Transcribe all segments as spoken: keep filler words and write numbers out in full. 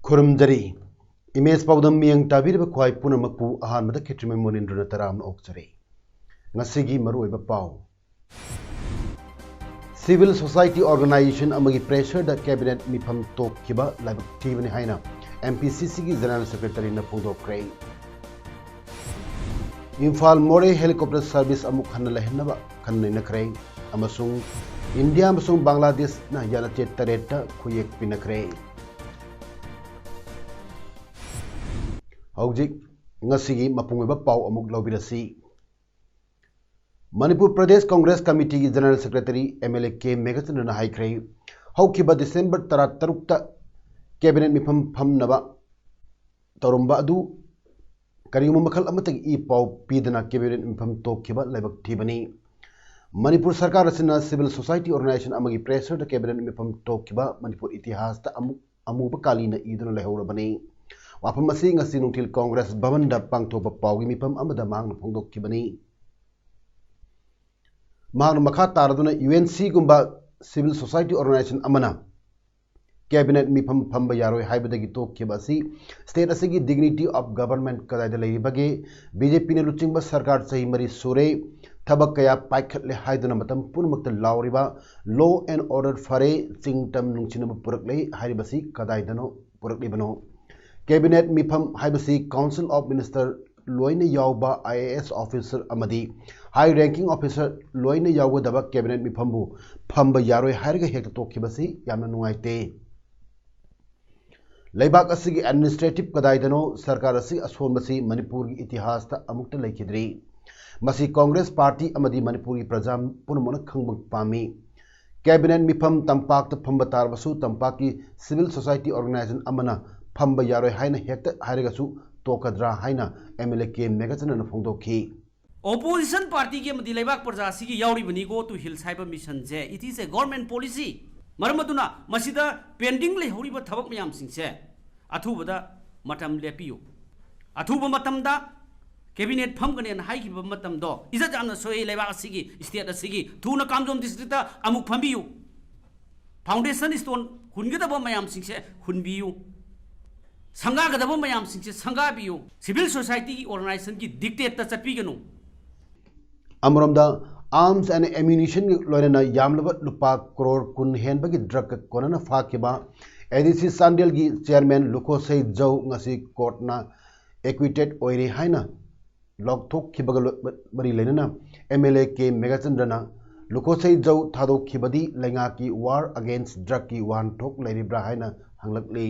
ꯈꯨꯔꯨꯝꯖꯔꯤ꯫ Image ꯄꯥꯎꯗꯝ ꯃꯤꯠꯌꯦꯡ ꯇꯥꯕꯤꯔꯤꯕ ꯈ꯭ꯋꯥꯏ ꯄꯨꯝꯅꯃꯛꯄꯨ ꯑꯍꯥꯟꯕꯗ ꯈꯦꯇ꯭ꯔꯤꯃꯌꯨꯝ ꯃꯣꯅꯤꯟꯗ꯭ꯔꯅ ꯇꯔꯥꯝꯅ ꯑꯣꯛꯆꯔꯤ꯫ ꯉꯁꯤꯒꯤ ꯃꯔꯨꯑꯣꯏꯕ ꯄꯥꯎ꯫ Civil society organization ꯑꯃꯒꯤ pressureꯗ cabinet ꯃꯤꯐꯝ ꯇꯣꯛꯈꯤꯕ ꯂꯥꯏꯕꯛ ꯊꯤꯕꯅꯤ ꯍꯥꯏꯅ M P C Cꯒꯤ General Secretaryꯅ ꯐꯣꯡꯗꯣꯛꯈ꯭ꯔꯦ꯫ Imphal ꯃꯣꯔꯦ helicopter service ꯑꯃꯨꯛ ꯍꯟꯅ ꯂꯩꯍꯟꯅꯕ ꯈꯟꯅ ꯅꯩꯅꯈ꯭ꯔꯦ ꯑꯃꯁꯨꯡ ꯏꯟꯗꯤꯌꯥ ꯑꯃꯁꯨꯡ ꯕꯪꯒ꯭ꯂꯥꯗꯦꯁꯅ ꯌꯥꯅꯆꯦ ꯇꯔꯦꯠꯇ ꯈꯨꯌꯦꯛ ꯄꯤꯅꯈ꯭ꯔꯦ꯫ ꯍꯧꯖꯤꯛ ꯉꯁꯤꯒꯤ ꯃꯄꯨꯡ ꯑꯣꯏꯕ ꯄꯥꯎ ꯑꯃꯨꯛ ꯂꯧꯕꯤꯔꯁꯤ꯫ Manipur Pradesh Congress ꯀꯃꯤꯇꯤꯒꯤ General Secretary M L A K ꯃꯦꯘꯆꯟꯗ꯭ꯔꯅ ꯍꯥꯏꯈ꯭ꯔꯦ, ꯍꯧꯈꯤꯕ December ꯇꯔꯥꯇꯔꯨꯛꯇ cabinet ꯃꯤꯐꯝ ꯐꯝꯅꯕ ꯇꯧꯔꯝꯕ ꯑꯗꯨ ꯀꯔꯤꯒꯨꯝꯕ ꯃꯈꯜ ꯑꯃꯠꯇꯒꯤ ꯏ ꯄꯥꯎ ꯄꯤꯗꯅ cabinet ꯃꯤꯐꯝ ꯇꯣꯛꯈꯤꯕ ꯂꯥꯏꯕꯛ ꯊꯤꯕꯅꯤ꯫ ꯃꯅꯤꯄꯨꯔ ꯁꯔꯀꯥꯔ ꯑꯁꯤꯅ civil society organization ꯑꯃꯒꯤ pressureꯗ cabinet ꯃꯤꯐꯝ ꯇꯣꯛꯈꯤꯕ ꯃꯅꯤꯄꯨꯔ ꯏꯇꯤꯍꯥꯁꯇ ꯑꯃꯨꯛ ꯑꯃꯨꯕ ꯀꯥꯂꯤꯅ ꯏꯗꯨꯅ ꯂꯩꯍꯧꯔꯕꯅꯤ꯫ ꯋꯥꯐꯝ ꯑꯁꯤ ꯉꯁꯤ ꯅꯨꯡꯊꯤꯜ ꯀꯪꯒ꯭ꯔꯦꯁ ꯚꯕꯟꯗ ꯄꯥꯡꯊꯣꯛꯄ ꯄꯥꯎꯒꯤ ꯃꯤꯐꯝ ꯑꯃꯗ ꯃꯍꯥꯛꯅ ꯐꯣꯡꯗꯣꯛꯈꯤꯕꯅꯤ꯫ ꯃꯍꯥꯛꯅ ꯃꯈꯥ ꯇꯥꯔꯗꯨꯅ U N Cꯒꯨꯝꯕ civil society organization ꯑꯃꯅ cabinet ꯃꯤꯐꯝ ꯐꯝꯕ ꯌꯥꯔꯣꯏ ꯍꯥꯏꯕꯗꯒꯤ ꯇꯣꯛꯈꯤꯕ ꯑꯁꯤ state ꯑꯁꯤꯒꯤ dignity of government ꯀꯗꯥꯏꯗ ꯂꯩꯔꯤꯕꯒꯦ? B J Pꯅ ꯂꯨꯆꯤꯡꯕ ꯁꯔꯀꯥꯔ ꯆꯍꯤ ꯃꯔꯤ ꯁꯨꯔꯦ, ꯊꯕꯛ ꯀꯌꯥ ꯄꯥꯏꯈꯠꯂꯦ ꯍꯥꯏꯗꯨꯅ ꯃꯇꯝ ꯄꯨꯝꯅꯃꯛꯇ ꯂꯥꯎꯔꯤꯕ law and order ꯐꯔꯦ, ꯆꯤꯡꯇꯝ ꯅꯨꯡꯁꯤꯅꯕ ꯄꯨꯔꯛꯂꯦ ꯍꯥꯏꯔꯤꯕꯁꯤ ꯀꯗꯥꯏꯗꯅꯣ ꯄꯨꯔꯛꯂꯤꯕꯅꯣ? Cabinet ꯃꯤꯐꯝ ꯍꯥꯏꯕꯁꯤ Council of Minister ꯂꯣꯏꯅ ꯌꯥꯎꯕ I A S officer ꯑꯃꯗꯤ high ranking officer ꯂꯣꯏꯅ ꯌꯥꯎꯒꯗꯕ cabinet ꯃꯤꯐꯝꯕꯨ ꯐꯝꯕ ꯌꯥꯔꯣꯏ ꯍꯥꯏꯔꯒ ꯍꯦꯛꯇ ꯇꯣꯛꯈꯤꯕꯁꯤ ꯌꯥꯝꯅ ꯅꯨꯡꯉꯥꯏꯇꯦ꯫ ꯂꯩꯕꯥꯛ ꯑꯁꯤꯒꯤ administrative ꯀꯗꯥꯏꯗꯅꯣ? ꯁꯔꯀꯥꯔ ꯑꯁꯤ ꯑꯁꯣꯟꯕꯁꯤ ꯃꯅꯤꯄꯨꯔꯒꯤ ꯏꯇꯤꯍꯥꯁꯇ ꯑꯃꯨꯛꯇ ꯂꯩꯈꯤꯗ꯭ꯔꯤ꯫ ꯃꯁꯤ ꯀꯪꯒ꯭ꯔꯦꯁ ꯄꯥꯔꯇꯤ ꯑꯃꯗꯤ ꯃꯅꯤꯄꯨꯔꯒꯤ ꯄ꯭ꯔꯖꯥ ꯄꯨꯝꯅꯃꯛꯅ ꯈꯪꯕ ꯄꯥꯝꯃꯤ꯫ ꯀꯦꯕꯤꯅꯦꯠ ꯃꯤꯐꯝ ꯇꯝꯄꯥꯛꯇ ꯐꯝꯕ ꯇꯥꯔꯕꯁꯨ ꯇꯝꯄꯥꯛꯀꯤ civil society organization ꯑꯃꯅ ꯐꯝꯕ ꯌꯥꯔꯣꯏ ꯍꯥꯏꯅ ꯍꯦꯛꯇ ꯍꯥꯏꯔꯒꯁꯨ ꯇꯣꯛꯀꯗ꯭ꯔꯥ ꯍꯥꯏꯅ MLA ꯀꯦ ꯃꯦꯘꯆꯟꯗ꯭ꯔꯅ ꯐꯣꯡꯗꯣꯛꯈꯤ꯫ Opposition partyꯒꯤ ꯑꯃꯗꯤ ꯂꯩꯕꯥꯛ ꯄ꯭ꯔꯖꯥꯁꯤꯒꯤ ꯌꯥꯎꯔꯤꯕꯅꯤ Go to Hills ꯍꯥꯏꯕ mission say, it is a government policy꯫ ꯃꯔꯝ ꯑꯗꯨꯅ ꯃꯁꯤꯗ pending ꯂꯩꯍꯧꯔꯤꯕ ꯊꯕꯛ ꯃꯌꯥꯝꯁꯤꯡꯁꯦ ꯑꯊꯨꯕꯗ ꯃꯇꯝ ꯂꯦꯞꯄꯤꯌꯨ꯫ ꯑꯊꯨꯕ ꯃꯇꯝꯗ cabinet ꯐꯝꯒꯅꯦꯅ ꯍꯥꯏꯈꯤꯕ ꯃꯇꯝꯗꯣ ꯏꯖꯠ ꯌꯥꯝꯅ ꯁꯣꯛꯏ꯫ ꯂꯩꯕꯥꯛ ꯑꯁꯤꯒꯤ, state ꯑꯁꯤꯒꯤ, ꯊꯨꯅ ꯀꯥꯝꯖꯣꯝ district ꯑꯃꯨꯛ ꯐꯝꯕꯤꯌꯨ꯫ Foundation stone ꯍꯨꯟꯒꯗꯕ ꯃꯌꯥꯝꯁꯤꯡꯁꯦ ꯍꯨꯟꯕꯤꯌꯨ꯫ ꯁꯪꯒꯥꯒꯗꯕ ꯃꯌꯥꯝꯁꯤꯡꯁꯦ ꯁꯪꯒꯥꯕꯤꯌꯨ꯫ Civil society ꯒꯤ organization ꯒꯤ dictate ꯇ ꯆꯠꯄꯤꯒꯅꯨ꯫ ꯑꯃꯔꯣꯝꯗ, arms and ammunition ꯒꯤ ꯂꯣꯏꯅꯅ ꯌꯥꯝꯂꯕ ꯂꯨꯄꯥ ꯀ꯭ꯔꯣꯔ ꯀꯨꯟ ꯍꯦꯟꯕꯒꯤ drug ꯀ ꯀꯣꯟꯅꯅ ꯐꯥꯈꯤꯕ ADC ꯆꯥꯟꯗꯦꯜꯒꯤ chairman ꯂꯨꯈꯣꯁꯩ ꯖꯧ ꯉꯁꯤ court ꯅ acquitted ꯑꯣꯏꯔꯦ ꯍꯥꯏꯅ ꯂꯥꯎꯊꯣꯛꯈꯤꯕꯒ ꯂꯣ-, ꯃꯔꯤ ꯂꯩꯅꯅ MLA ꯀꯦ ꯃꯦꯘꯆꯟꯗ꯭ꯔꯅ ꯂꯨꯈꯣꯁꯩ ꯖꯧ ꯊꯥꯗꯣꯛꯈꯤꯕꯗꯤ ꯂꯩꯉꯥꯛꯀꯤ war against drug ꯀꯤ ꯋꯥꯍꯟꯊꯣꯛ ꯂꯩꯔꯤꯕ꯭ꯔꯥ ꯍꯥꯏꯅ ꯍꯪꯂꯛꯂꯤ꯫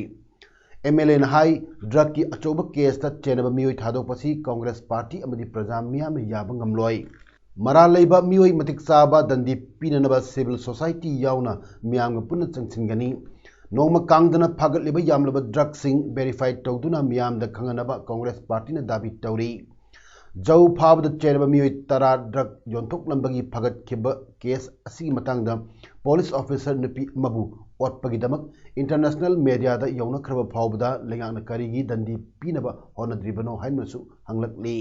MLA ꯅ ꯍꯥꯏ, drug ꯀꯤ ꯑꯆꯧꯕ case ꯇ ꯆꯦꯟꯅꯕ ꯃꯤꯑꯣꯏ ꯊꯥꯗꯣꯛꯄꯁꯤ Congress party ꯑꯃꯗꯤ ꯄ꯭ꯔꯖꯥ ꯃꯤꯌꯥꯝꯅ ꯌꯥꯕ ꯉꯝꯂꯣꯏ꯫ ꯃꯔꯥꯜ ꯂꯩꯕ ꯃꯤꯑꯣꯏ ꯃꯇꯤꯛ ꯆꯥꯕ ꯗꯟꯗꯤ ꯄꯤꯅꯅꯕ civil society ꯌꯥꯎꯅ ꯃꯤꯌꯥꯝꯒ ꯄꯨꯟꯅ ꯆꯪꯁꯤꯟꯒꯅꯤ꯫ ꯅꯣꯡꯃ ꯀꯥꯡꯗꯅ ꯐꯥꯒꯠꯂꯤꯕ ꯌꯥꯝꯂꯕ drug ꯁꯤꯡ verify ꯇꯧꯗꯨꯅ ꯃꯤꯌꯥꯝꯗ ꯈꯪꯍꯟꯅꯕ Congress party ꯅ ꯗꯥꯕꯤ ꯇꯧꯔꯤ꯫ ꯖꯧ ꯐꯥꯕꯗ ꯆꯦꯟꯅꯕ ꯃꯤꯑꯣꯏ ꯇꯔꯥ drug ꯌꯣꯟꯊꯣꯛꯂꯝꯕꯒꯤ ꯐꯥꯒꯠꯈꯤꯕ case ꯑꯁꯤꯒꯤ ꯃꯇꯥꯡꯗ police officer ꯅꯨꯄꯤ ꯑꯃꯕꯨ ꯑꯣꯠꯄꯒꯤꯗꯃꯛ international media ꯗ ꯌꯧꯅꯈ꯭ꯔꯕ ꯐꯥꯎꯕꯗ ꯂꯩꯉꯥꯛꯅ ꯀꯔꯤꯒꯤ ꯗꯟꯗꯤ ꯄꯤꯅꯕ ꯍꯣꯠꯅꯗ꯭ꯔꯤꯕꯅꯣ ꯍꯥꯏꯅꯁꯨ ꯍꯪꯂꯛꯂꯤ꯫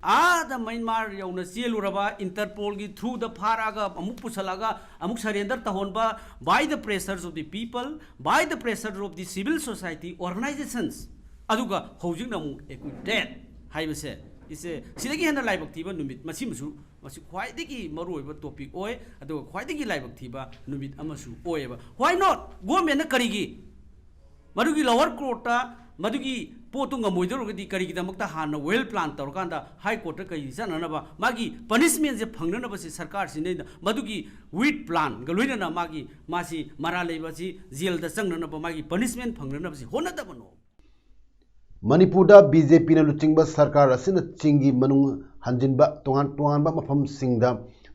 ꯑꯥꯗ ꯃ꯭ꯌꯥꯟꯃꯥꯔ ꯌꯧꯅ ꯆꯦꯜꯂꯨꯔꯕ, Interpol ꯒꯤ through ꯗ ꯐꯥꯔꯛꯑꯒ ꯑꯃꯨꯛ ꯄꯨꯁꯜꯂꯛꯑꯒ ꯑꯃꯨꯛ surrender ꯇꯧꯍꯟꯕ, by the pressures of the people, by the pressure of the civil society organizations, ꯑꯗꯨꯒ ꯍꯧꯖꯤꯛꯅ ꯑꯃꯨꯛ acquitted ꯍꯥꯏꯕꯁꯦ, ꯏꯁꯦ ꯁꯤꯗꯒꯤ ꯍꯦꯟꯅ ꯂꯥꯏꯕꯛ ꯊꯤꯕ ꯅꯨꯃꯤꯠ ꯃꯁꯤꯃꯁꯨ, ꯃꯁꯤ ꯈ꯭ꯋꯥꯏꯗꯒꯤ ꯃꯔꯨꯑꯣꯏꯕ topic ꯑꯣꯏ, ꯑꯗꯨꯒ ꯈ꯭ꯋꯥꯏꯗꯒꯤ ꯂꯥꯏꯕꯛ ꯊꯤꯕ ꯅꯨꯃꯤꯠ ꯑꯃꯁꯨ ꯑꯣꯏꯌꯦꯕ꯫ Why not? Government ꯅ ꯀꯔꯤꯒꯤ ꯃꯗꯨꯒꯤ lower court ꯇ ꯃꯗꯨꯒꯤ ꯄꯣꯠꯇꯨ ꯉꯝꯃꯣꯏꯗꯧꯔꯒꯗꯤ ꯀꯔꯤꯒꯤꯗꯃꯛꯇ ꯍꯥꯟꯅ well plan ꯇꯧꯔꯀꯥꯟꯗ High Court ꯇ ꯀꯔꯤ ꯆꯠꯅꯅꯕ, ꯃꯥꯒꯤ punishment ꯁꯦ ꯐꯪꯅꯅꯕꯁꯦ ꯁꯔꯀꯥꯔꯁꯤꯅ ꯃꯗꯨꯒꯤ with plan ꯒ ꯂꯣꯏꯅꯅ ꯃꯥꯒꯤ, ꯃꯥꯁꯤ ꯃꯔꯥꯜ ꯂꯩꯕꯁꯤ jail ꯗ ꯆꯪꯅꯅꯕ, ꯃꯥꯒꯤ punishment ꯐꯪꯅꯅꯕꯁꯤ ꯍꯣꯠꯅꯗꯕꯅꯣ? ꯃꯅꯤꯄꯨꯔꯗ BJP ꯅ ꯂꯨꯆꯤꯡꯕ ꯁꯔꯀꯥꯔ ꯑꯁꯤꯅ ꯆꯤꯡꯒꯤ ꯃꯅꯨꯡ ꯍꯟꯖꯤꯟꯕ, ꯇꯣꯉꯥꯟ ꯇꯣꯉꯥꯟꯕ ꯃꯐꯝꯁꯤꯡꯗ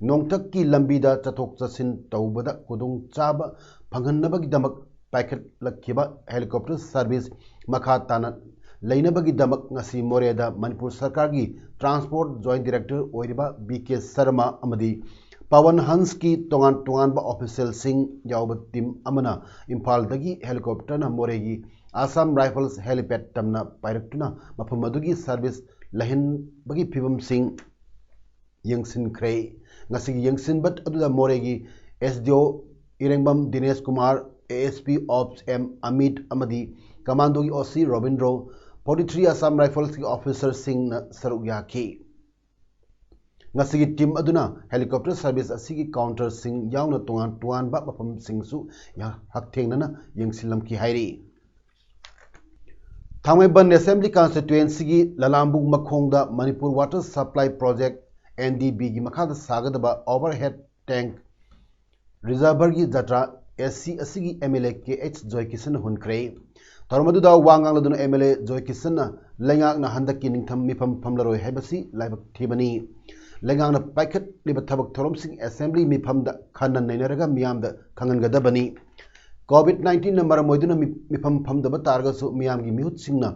ꯅꯣꯡꯊꯛꯀꯤ ꯂꯝꯕꯤꯗ ꯆꯠꯊꯣꯛ ꯆꯠꯁꯤꯟ ꯇꯧꯕꯗ ꯈꯨꯗꯣꯡꯆꯥꯕ ꯐꯪꯍꯟꯅꯕꯒꯤꯗꯃꯛ ꯄꯥꯏꯈꯠꯂꯛꯈꯤꯕ helicopter service ꯃꯈꯥ ꯇꯥꯅ ꯂꯩꯅꯕꯒꯤꯗꯃꯛ ꯉꯁꯤ ꯃꯣꯔꯦꯗ ꯃꯅꯤꯄꯨꯔ ꯁꯔꯀꯥꯔꯒꯤ Transport Joint Director ꯑꯣꯏꯔꯤꯕ ꯕꯤ ꯀꯦ ꯁꯔꯃ ꯑꯃꯗꯤ ꯄꯋꯟ ꯍꯟꯁꯀꯤ ꯇꯣꯉꯥꯟ ꯇꯣꯉꯥꯟꯕ officialꯁꯤꯡ ꯌꯥꯎꯕ team ꯑꯃꯅ ꯏꯝꯐꯥꯜꯗꯒꯤ helicopterꯅ ꯃꯣꯔꯦꯒꯤ Assam Rifles helipad ꯇꯝꯅ ꯄꯥꯏꯔꯛꯇꯨꯅ ꯃꯐꯝ ꯑꯗꯨꯒꯤ service ꯂꯩꯍꯟꯕꯒꯤ ꯐꯤꯕꯝꯁꯤꯡ ꯌꯦꯡꯁꯤꯟꯈ꯭ꯔꯦ꯫ ꯉꯁꯤꯒꯤ ꯌꯦꯡꯁꯤꯟꯕ ꯑꯗꯨꯗ ꯃꯣꯔꯦꯒꯤ S D O ꯏꯔꯦꯡꯕꯝ Dinesh Kumar, A S P Ops M Amit ꯑꯃꯗꯤ Commandoꯒꯤ O C Robindro, forty three Assam Riflesꯀꯤ officerꯁꯤꯡꯅ ꯁꯔꯨꯛ ꯌꯥꯈꯤ꯫ ꯉꯁꯤꯒꯤ team ꯑꯗꯨꯅ helicopter service ꯑꯁꯤꯒꯤ counterꯁꯤꯡ ꯌꯥꯎꯅ ꯇꯣꯉꯥꯟ ꯇꯣꯉꯥꯟꯕ ꯃꯐꯝꯁꯤꯡꯁꯨ ꯌꯥ-, ꯍꯛꯊꯦꯡꯅꯅ ꯌꯦꯡꯁꯤꯜꯂꯝꯈꯤ ꯍꯥꯏꯔꯤ꯫ ꯊꯥꯡꯃꯩꯕꯟ Assembly Constituencyꯒꯤ ꯂꯂꯥꯝꯕꯨ ꯃꯈꯣꯡꯗ Manipur Water Supply Project, N D Bꯒꯤ ꯃꯈꯥꯗ ꯁꯥꯒꯗꯕ overhead tank reservoirꯒꯤ ꯖꯇ꯭ꯔꯥ S C ꯑꯁꯤꯒꯤ M L A K H ꯖꯣꯏꯀꯤꯁꯟꯅ ꯍꯨꯟꯈ꯭ꯔꯦ꯫ ꯊꯧꯔꯝ ꯑꯗꯨꯗ ꯋꯥ ꯉꯥꯡꯂꯗꯨꯅ M L A ꯖꯣꯏꯀꯤꯁꯟꯅ ꯂꯩꯉꯥꯛꯅ ꯍꯟꯗꯛꯀꯤ ꯅꯤꯡꯊꯝ ꯃꯤꯐꯝ ꯐꯝꯂꯔꯣꯏ ꯍꯥꯏꯕꯁꯤ ꯂꯥꯏꯕꯛ ꯊꯤꯕꯅꯤ꯫ ꯂꯩꯉꯥꯛꯅ ꯄꯥꯏꯈꯠꯂꯤꯕ ꯊꯕꯛ ꯊꯧꯔꯝꯁꯤꯡ Assembly ꯃꯤꯐꯝꯗ ꯈꯟꯅ ꯅꯩꯅꯔꯒ ꯃꯤꯌꯥꯝꯗ ꯈꯪꯍꯟꯒꯗꯕꯅꯤ꯫ COVID nineteenꯅ ꯃꯔꯝ ꯑꯣꯏꯗꯨꯅ ꯃꯤ-, ꯃꯤꯐꯝ ꯐꯝꯗꯕ ꯇꯥꯔꯒꯁꯨ ꯃꯤꯌꯥꯝꯒꯤ ꯃꯤꯍꯨꯠꯁꯤꯡꯅ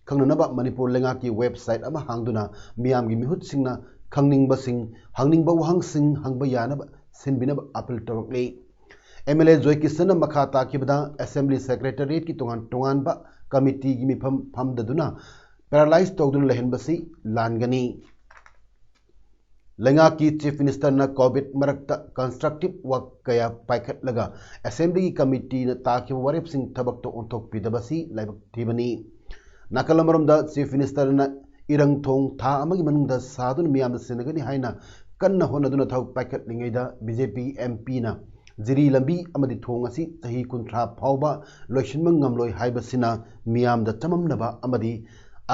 ꯈꯪꯅꯅꯕ ꯃꯅꯤꯄꯨꯔ ꯂꯩꯉꯥꯛꯀꯤ website ꯑꯃ ꯍꯥꯡꯗꯨꯅ ꯃꯤꯌꯥꯝꯒꯤ ꯃꯤꯍꯨꯠꯁꯤꯡꯅ ꯈꯪꯅꯤꯡꯕꯁꯤꯡ, ꯍꯪꯅꯤꯡꯕ ꯋꯥꯍꯪꯁꯤꯡ ꯍꯪꯕ ꯌꯥꯅꯕ ꯁꯤꯟꯕꯤꯅꯕ appeal ꯇꯧꯔꯛꯂꯤ꯫ M L A ꯖꯣꯏꯀꯤꯁꯟꯅ ꯃꯈꯥ ꯇꯥꯈꯤꯕꯗ Assembly Secretariatꯀꯤ ꯇꯣꯉꯥꯟ ꯇꯣꯉꯥꯟꯕ committeeꯒꯤ ꯃꯤꯐꯝ ꯐꯝꯗꯗꯨꯅ paralyze ꯇꯧꯗꯨꯅ ꯂꯩꯍꯟꯕꯁꯤ ꯂꯥꯟꯒꯅꯤ꯫ ꯂꯩꯉꯥꯛꯀꯤ Chief Ministerꯅ COVID ꯃꯔꯛꯇ constructive work ꯀꯌꯥ ꯄꯥꯏꯈꯠꯂꯒ Assemblyꯒꯤ committeeꯅ ꯇꯥꯈꯤꯕ ꯋꯥꯔꯦꯞꯁꯤꯡ ꯊꯕꯛꯇ ꯑꯣꯟꯊꯣꯛꯄꯤꯗꯕꯁꯤ ꯂꯥꯏꯕꯛ ꯊꯤꯕꯅꯤ꯫ ꯅꯥꯀꯜ ꯑꯃꯔꯣꯝꯗ Chief Ministerꯅ ꯏꯔꯪ ꯊꯣꯡ ꯊꯥ ꯑꯃꯒꯤ ꯃꯅꯨꯡꯗ ꯁꯥꯗꯨꯅ ꯃꯤꯌꯥꯝꯗ ꯁꯤꯟꯅꯒꯅꯤ ꯍꯥꯏꯅ ꯀꯟꯅ ꯍꯣꯠꯅꯗꯨꯅ ꯊꯕꯛ ꯄꯥꯏꯈꯠꯂꯤꯉꯩꯗ B J P M Pꯅ ꯖꯤꯔꯤ ꯂꯝꯕꯤ ꯑꯃꯗꯤ ꯊꯣꯡ ꯑꯁꯤ ꯆꯍꯤ ꯀꯨꯟꯊ꯭ꯔꯥ ꯐꯥꯎꯕ ꯂꯣꯏꯁꯤꯟꯕ ꯉꯝꯂꯣꯏ ꯍꯥꯏꯕꯁꯤꯅ ꯃꯤꯌꯥꯝꯗ ꯆꯃꯝꯅꯕ ꯑꯃꯗꯤ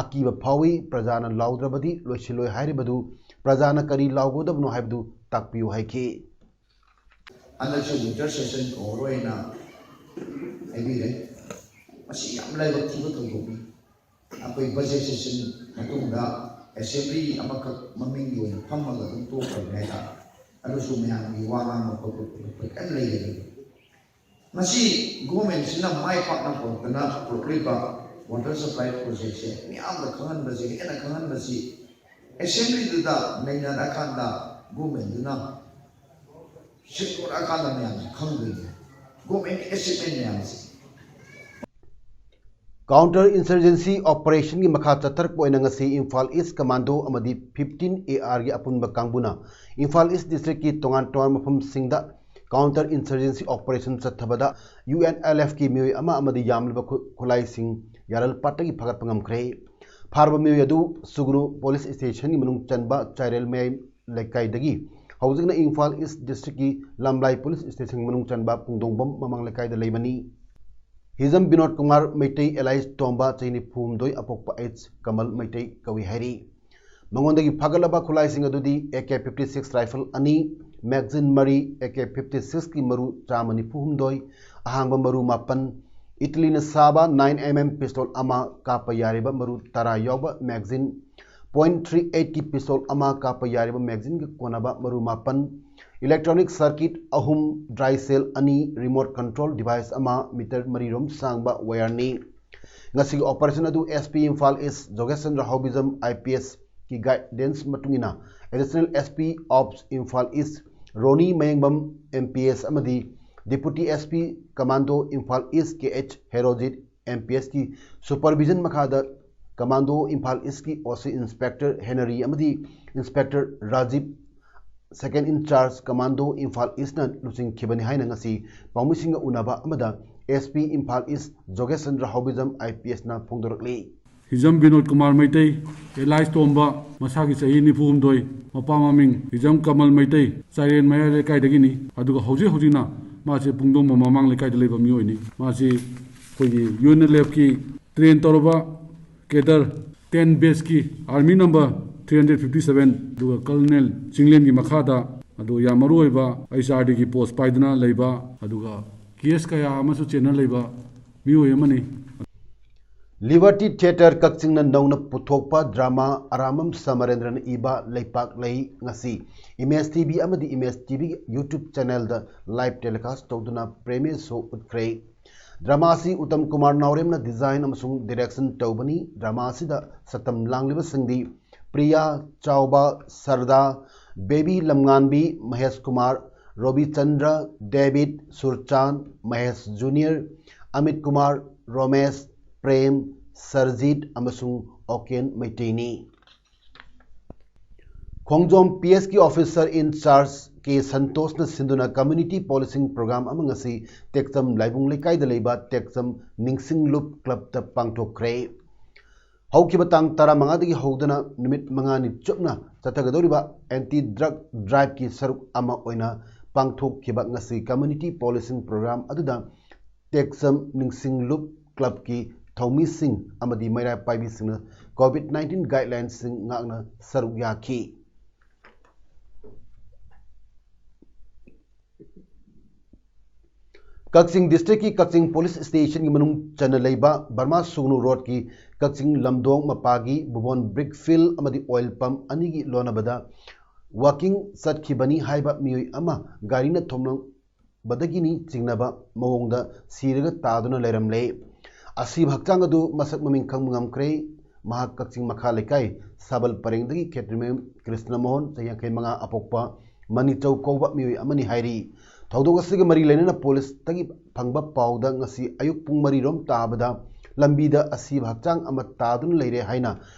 ꯑꯀꯤꯕ ꯐꯥꯎꯏ꯫ ꯄ꯭ꯔꯖꯥꯅ ꯂꯥꯎꯗ꯭ꯔꯕꯗꯤ ꯂꯣꯏꯁꯤꯜꯂꯣꯏ ꯍꯥꯏꯔꯤꯕꯗꯨ ꯄ꯭ꯔꯖꯥꯅ ꯀꯔꯤ ꯂꯥꯎꯒꯗꯕꯅꯣ ꯍꯥꯏꯕꯗꯨ ꯇꯥꯛꯄꯤꯌꯨ ꯍꯥꯏꯈꯤ꯫ ꯍꯟꯗꯛꯁꯨ winter session ꯀꯧꯔꯔꯣꯏꯅ ꯍꯥꯏꯕꯤꯔꯦ꯫ ꯃꯁꯤ ꯌꯥꯝ ꯂꯥꯏꯕꯛ ꯊꯤꯕ ꯊꯧꯗꯣꯛꯅꯤ꯫ ꯑꯩꯈꯣꯏ budget session ꯃꯇꯨꯡꯗ Assembly ꯑꯃꯈꯛ ꯃꯃꯤꯡꯒꯤ ꯑꯣꯏꯅ ꯐꯝꯃꯒ ꯑꯗꯨꯝ ꯇꯣꯛꯈ꯭ꯔꯕꯅꯦ ꯍꯥꯏꯇꯥꯔꯦ꯫ ꯑꯗꯨꯁꯨ ꯃꯌꯥꯝꯒꯤ ꯋꯥ ꯉꯥꯡꯕ ꯈꯣꯠꯄ ꯈꯣꯠꯄ ꯀꯔꯤꯝ ꯂꯩꯔꯦ꯫ ꯉꯁꯤ ꯒꯣꯔꯃꯦꯟꯁꯤꯅ ꯃꯥꯏ ꯄꯥꯛꯅ ꯄꯨꯔꯛꯇꯅ ꯄꯨꯔꯛꯂꯤꯕ ꯋꯥꯇꯔ ꯁꯄ꯭ꯂꯥꯏ ꯄ꯭ꯔꯣꯖꯦꯛꯁꯦ ꯃꯤꯌꯥꯝꯗ ꯈꯪꯍꯟꯕꯁꯤ, ꯍꯦꯟꯅ ꯈꯪꯍꯟꯕꯁꯤ ꯑꯦꯁꯦꯝꯕ꯭ꯂꯤꯗꯨꯗ ꯅꯩꯅꯔꯀꯥꯟꯗ ꯒꯣꯔꯃꯦꯟꯗꯨꯅ ꯁꯦꯡꯗꯣꯔꯛꯑꯀꯥꯟꯗ ꯃꯌꯥꯝꯁꯤ ꯈꯪꯗꯣꯏꯅꯦ, ꯒꯣꯔꯃꯦꯟꯒꯤ ꯑꯦꯆꯤꯞꯃꯦꯟ ꯃꯌꯥꯝꯁꯦ꯫ ꯀꯥꯎꯟꯇꯔ ꯏꯟꯁꯔꯖꯦꯟꯁꯤ ꯑꯣꯄꯔꯦꯁꯟꯒꯤ ꯃꯈꯥ ꯆꯠꯊꯔꯛꯄ ꯑꯣꯏꯅ ꯉꯁꯤ ꯏꯝꯐꯥꯜ ꯏꯁ ꯀꯃꯥꯟꯗꯣ ꯑꯃꯗꯤ ꯐꯤꯐꯇꯤꯟ ꯑꯦ ꯑꯥꯔꯒꯤ ꯑꯄꯨꯟꯕ ꯀꯥꯡꯕꯨꯅ ꯏꯝꯐꯥꯜ ꯏꯁ ꯗꯤꯁꯇ꯭ꯔꯤꯛꯀꯤ ꯇꯣꯉꯥꯟ ꯇꯣꯉꯥꯟꯕ ꯃꯐꯝꯁꯤꯡꯗ ꯀꯥꯎꯟꯇꯔ ꯏꯟꯁꯔꯖꯦꯟꯁꯤ ꯑꯣꯄꯔꯦꯁꯟ ꯆꯠꯊꯕꯗ ꯌꯨ ꯑꯦꯟ ꯑꯦꯜ ꯑꯦꯐꯀꯤ ꯃꯤꯑꯣꯏ ꯑꯃ ꯑꯃꯗꯤ ꯌꯥꯝꯂꯕ ꯈꯨ- ꯈꯨꯠꯂꯥꯏꯁꯤꯡ ꯌꯥꯔꯜ ꯄꯥꯠꯇꯒꯤ ꯐꯥꯒꯠꯄ ꯉꯝꯈ꯭ꯔꯦ꯫ ꯐꯥꯔꯕ ꯃꯤꯑꯣꯏ ꯑꯗꯨ ꯁꯨꯒꯅꯨ ꯄꯨꯂꯤꯁ ꯁ꯭ꯇꯦꯁꯟꯒꯤ ꯃꯅꯨꯡ ꯆꯟꯕ ꯆꯥꯏꯔꯦꯜ ꯃꯌꯥꯏ ꯂꯩꯀꯥꯏꯗꯒꯤ ꯍꯧꯖꯤꯛꯅ ꯏꯝꯐꯥꯜ ꯏꯁ ꯗꯤꯁꯇ꯭ꯔꯤꯛꯀꯤ ꯂꯝꯂꯥꯏ ꯄꯨꯂꯤꯁ ꯁ꯭ꯇꯦꯁꯟ ꯃꯅꯨꯡ ꯆꯟꯕ ꯄꯨꯡꯗꯣꯡꯕꯝ ꯃꯃꯥꯡ ꯂꯩꯀꯥꯏꯗ ꯂꯩꯕꯅꯤ꯫ ꯍꯤꯖꯝ ꯕꯤꯅꯣꯗ ꯀꯨꯃꯥꯔ ꯃꯩꯇꯩ ꯑꯦꯂꯥꯏꯁ ꯇꯣꯝꯕ ꯆꯍꯤ ꯅꯤꯐꯨ ꯍꯨꯝꯗꯣꯏ ꯑꯄꯣꯛꯄ ꯑꯩꯆ ꯀꯃꯜ ꯃꯩꯇꯩ ꯀꯧꯏ ꯍꯥꯏꯔꯤ꯫ ꯃꯉꯣꯟꯗꯒꯤ ꯐꯥꯒꯠꯂꯕ ꯈꯨꯠꯂꯥꯏꯁꯤꯡ ꯑꯗꯨꯗꯤ A K fifty six rifle ꯑꯅꯤ, ꯃꯦꯒꯖꯤꯟ ꯃꯔꯤ, ꯑꯦ ꯀꯦ ꯐꯤꯐꯇꯤ ꯁꯤꯛꯁꯀꯤ ꯃꯔꯨ ꯆꯥꯝꯃ ꯅꯤꯐꯨ ꯍꯨꯝꯗꯣꯏ, ꯑꯍꯥꯡꯕ ꯃꯔꯨ ꯃꯥꯄꯟ, ꯏꯇꯂꯤꯅ ꯁꯥꯕ ꯅꯥꯏꯟ ꯑꯦꯝ ꯑꯦꯝ ꯄꯤꯁꯇꯣꯜ ꯑꯃ, ꯀꯥꯞꯄ ꯌꯥꯔꯤꯕ ꯃꯔꯨ ꯇꯔꯥ ꯌꯥꯎꯕ ꯃꯦꯒꯖꯤꯟ, ꯄꯣꯏꯟ ꯊ꯭ꯔꯤ ꯑꯩꯠꯀꯤ ꯄꯤꯁꯇꯣꯜ ꯑꯃ, ꯀꯥꯞꯄ ꯌꯥꯔꯤꯕ ꯃꯦꯒꯖꯤꯟꯒ ꯀꯣꯟꯅꯕ ꯃꯔꯨ ꯃꯥꯄꯟ, ꯏꯂꯦꯛꯇ꯭ꯔꯣꯅꯤꯛ ꯁꯔꯀꯤꯠ ꯑꯍꯨꯝ, ꯗ꯭ꯔꯥꯏ ꯁꯦꯜ ꯑꯅꯤ, ꯔꯤꯃꯣꯠ ꯀꯟꯇ꯭ꯔꯣꯜ ꯗꯤꯚꯥꯏꯁ ꯑꯃ, ꯃꯤꯇꯔ ꯃꯔꯤꯔꯣꯝ ꯁꯥꯡꯕ ꯋꯥꯌꯔꯅꯤ꯫ ꯉꯁꯤꯒꯤ ꯑꯣꯄꯔꯦꯁꯟ ꯑꯗꯨ ꯑꯦꯁ ꯄꯤ ꯏꯝꯐꯥꯜ ꯏꯁ ꯖꯣꯒꯦꯁ ꯆꯟꯗ꯭ꯔ ꯍꯥꯎꯕꯤꯖꯝ ꯑꯥꯏ ꯄꯤ ꯑꯦꯁꯀꯤ ꯒꯥꯏꯗꯦꯟꯁ ꯃꯇꯨꯡ ꯏꯟꯅ additional S P ops Imphal east Roni Mayengbam M P S ꯑꯃꯗꯤ deputy S P commando Imphal east K H Herojit M P ꯑꯦꯁꯀꯤ supervision ꯃꯈꯥꯗ ꯀꯃꯥꯟꯗꯣ ꯏꯝꯐꯥꯜ ꯏꯁꯀꯤ ꯑꯣ ꯁꯤ ꯏꯟꯁꯄꯦꯛꯇꯔ ꯍꯦꯅꯔꯤ ꯑꯃꯗꯤ inspector Rajiv, Seken in charge commando Imphal ꯏꯁꯅ ꯂꯨꯆꯤꯡꯈꯤꯕꯅꯤ ꯍꯥꯏꯅ ꯉꯁꯤ ꯄꯥꯎꯃꯤꯁꯤꯡꯒ ꯎꯅꯕ ꯑꯃꯗ ꯑꯦꯁ ꯄꯤ ꯏꯝꯐꯥꯜ ꯏꯁ ꯖꯣꯒꯦꯁ ꯆꯟꯗ꯭ꯔ ꯍꯥꯎꯕꯤꯖꯝ ꯑꯥꯏ ꯄꯤ ꯑꯦꯁꯅ ꯐꯣꯡꯗꯣꯔꯛꯂꯤ꯫ ꯍꯤꯖꯝ ꯕꯤꯅꯣꯗ ꯀꯨꯃꯥꯔ ꯃꯩꯇꯩ, ꯑꯦꯂꯥꯏꯁ ꯇꯣꯝꯕ, ꯃꯁꯥꯒꯤ ꯆꯍꯤ ꯅꯤꯐꯨ ꯍꯨꯝꯗꯣꯏ, ꯃꯄꯥ ꯃꯃꯤꯡ ꯍꯤꯖꯝ ꯀꯃꯜ ꯃꯩꯇꯩ, ꯆꯥꯏꯔꯦꯟ ꯃꯌꯥꯏ ꯂꯩꯀꯥꯏꯗꯒꯤꯅꯤ꯫ ꯑꯗꯨꯒ ꯍꯧꯖꯤꯛ ꯍꯧꯖꯤꯛꯅ ꯃꯥꯁꯦ ꯄꯨꯡꯗꯣꯡꯕꯝ ꯃꯃꯥꯡ ꯂꯩꯀꯥꯏꯗ ꯂꯩꯕ ꯃꯤꯑꯣꯏꯅꯤ꯫ ꯃꯥꯁꯤ ꯑꯩꯈꯣꯏꯒꯤ ꯌꯨ ꯑꯦꯟ ꯑꯦꯜ ꯑꯦꯐꯀꯤ ꯇ꯭ꯔꯦꯟ ꯇꯧꯔꯕ ꯀꯦꯗꯔ ꯇꯦꯟ ꯕꯦꯁꯀꯤ army number three hundred fifty seven, ꯑꯗꯨꯒ ꯀꯔꯅꯦꯜ ꯆꯤꯡꯂꯦꯟꯒꯤ ꯃꯈꯥꯗ, ꯑꯗꯨꯒ ꯌꯥꯝ ꯃꯔꯨ ꯑꯣꯏꯕ ꯑꯩꯆ ꯑꯥꯔ ꯗꯤꯒꯤ ꯄꯣꯁ ꯄꯥꯏꯗꯨꯅ ꯂꯩꯕ, ꯑꯗꯨꯒ ꯀꯦꯁ ꯀꯌꯥ ꯑꯃꯁꯨ ꯆꯦꯟꯅ ꯂꯩꯕ ꯃꯤꯑꯣꯏ ꯑꯃꯅꯤ꯫ Liberty Theatre ꯀꯛꯆꯤꯡꯅ ꯅꯧꯅ ꯄꯨꯊꯣꯛꯄ drama ꯑꯔꯥꯃꯝ ꯁꯃꯔꯦꯟꯗ꯭ꯔꯅ ꯏꯕ ꯂꯩꯄꯥꯛ ꯂꯩ ꯉꯁꯤ Image T V ꯑꯃꯗꯤ Image T V YouTube channelꯗ live telecast ꯇꯧꯗꯨꯅ premiere show ꯎꯠꯈ꯭ꯔꯦ꯫ Drama ꯑꯁꯤ ꯎꯠꯇꯝ ꯀꯨꯃꯥꯔ ꯅꯥꯎꯔꯦꯝꯅ design ꯑꯃꯁꯨꯡ direction ꯇꯧꯕꯅꯤ꯫ Drama ꯑꯁꯤꯗ ꯁꯛꯇꯝ ꯂꯥꯡꯂꯤꯕꯁꯤꯡꯗꯤ ꯄ꯭ꯔꯤꯌꯥ ꯆꯥꯎꯕ, ꯁꯔꯗꯥ, ꯕꯦꯕꯤ ꯂꯝꯉꯥꯟꯕꯤ, ꯃꯍꯦꯁ ꯀꯨꯃꯥꯔ, ꯔꯣꯕꯤꯆꯟꯗ꯭ꯔ, ꯗꯦꯕꯤꯠ, ꯁꯨꯔꯆꯥꯟ, ꯃꯍꯦꯁ ꯖꯨꯅꯤꯌꯔ, ꯑꯃꯤꯠ ꯀꯨꯃꯥꯔ, ꯔꯣꯃꯦꯁ, ꯄ꯭ꯔꯦꯝ, ꯁꯔꯖꯤꯠ ꯑꯃꯁꯨꯡ ꯑꯣꯀꯦꯟ ꯃꯩꯇꯩꯅꯤ꯫ ꯈꯣꯡꯖꯣꯝ P S ꯀꯤ officer in charge ꯀꯦ ꯁꯟꯇꯣꯁꯅ ꯁꯤꯟꯗꯨꯅ community policing program ꯑꯃ ꯉꯁꯤ ꯇꯦꯛꯆꯝ ꯂꯥꯏꯕꯨꯡ ꯂꯩꯀꯥꯏꯗ ꯂꯩꯕ ꯇꯦꯛꯆꯝ ꯅꯤꯡꯁꯤꯡꯂꯨꯞ clubꯇ ꯄꯥꯡꯊꯣꯛꯈ꯭ꯔꯦ꯫ ꯍꯧꯈꯤꯕ ꯇꯥꯡ ꯇꯔꯥꯃꯉꯥꯗꯒꯤ ꯍꯧꯗꯨꯅ ꯅꯨꯃꯤꯠ ꯃꯉꯥꯅꯤ ꯆꯨꯞꯅ ꯆꯠꯊꯒꯗꯧꯔꯤꯕ anti drug driveꯀꯤ ꯁꯔꯨꯛ ꯑꯃ ꯑꯣꯏꯅ ꯄꯥꯡꯊꯣꯛꯈꯤꯕ ꯉꯁꯤ community policing program ꯑꯗꯨꯗ ꯇꯦꯛꯆꯝ ꯅꯤꯡꯁꯤꯡꯂꯨꯞ clubꯀꯤ ꯊꯧꯃꯤꯁꯤꯡ ꯑꯃꯗꯤ ꯃꯩꯔꯥ ꯄꯥꯏꯕꯤꯁꯤꯡꯅ COVID nineteen guidelinesꯁꯤꯡ ꯉꯥꯛꯅ ꯁꯔꯨꯛ ꯌꯥꯈꯤ꯫ ꯀꯛꯆꯤꯡ districtꯀꯤ ꯀꯛꯆꯤꯡ police stationꯒꯤ ꯃꯅꯨꯡ ꯆꯟꯅ ꯂꯩꯕ ꯕꯔꯃꯥ ꯁꯨꯒꯅꯨ roadꯀꯤ ꯀꯛꯆꯤꯡ ꯂꯝꯗꯣꯡ ꯃꯄꯥꯒꯤ ꯕꯨꯕꯣꯟ brick field ꯑꯃꯗꯤ oil pump ꯑꯅꯤꯒꯤ ꯂꯣꯟꯅꯕꯗ walking ꯆꯠꯈꯤꯕꯅꯤ ꯍꯥꯏꯕ ꯃꯤꯑꯣꯏ ꯑꯃ ꯒꯥꯔꯤꯅ ꯊꯣꯝꯂꯝꯕꯗꯒꯤꯅꯤ ꯆꯤꯡꯅꯕ ꯃꯑꯣꯡꯗ ꯁꯤꯔꯒ ꯇꯥꯗꯨꯅ ꯂꯩꯔꯝꯂꯦ꯫ ꯑꯁꯤꯕ ꯍꯛꯆꯥꯡ ꯑꯗꯨ ꯃꯁꯛ ꯃꯃꯤꯡ ꯈꯪꯕ ꯉꯝꯈ꯭ꯔꯦ꯫ ꯃꯍꯥꯛ ꯀꯛꯆꯤꯡ ꯃꯈꯥ ꯂꯩꯀꯥꯏ ꯁꯥꯕꯜ ꯄꯔꯦꯡꯗꯒꯤ ꯈꯦꯇ꯭ꯔꯤꯃꯌꯨꯝ ꯀ꯭ꯔꯤꯁꯅꯃꯣꯍꯟ, ꯆꯍꯤ ꯌꯥꯡꯈꯩ ꯃꯉꯥ, ꯑꯄꯣꯛꯄ ꯃꯅꯤꯆꯧ ꯀꯧꯕ ꯃꯤꯑꯣꯏ ꯑꯃꯅꯤ ꯍꯥꯏꯔꯤ꯫ ꯊꯧꯗꯣꯛ ꯑꯁꯤꯒ ꯃꯔꯤ ꯂꯩꯅꯅ policeꯇꯒꯤ ꯐꯪꯕ ꯄꯥꯎꯗ ꯉꯁꯤ ꯑꯌꯨꯛ ꯄꯨꯡ ꯃꯔꯤ ꯔꯣꯝ ꯇꯥꯕꯗ ꯂꯝꯕꯤꯗ ꯑꯁꯤꯕ ꯍꯛꯆꯥꯡ ꯑꯃ ꯇꯥꯗꯨꯅ ꯂꯩꯔꯦ ꯍꯥꯏꯅ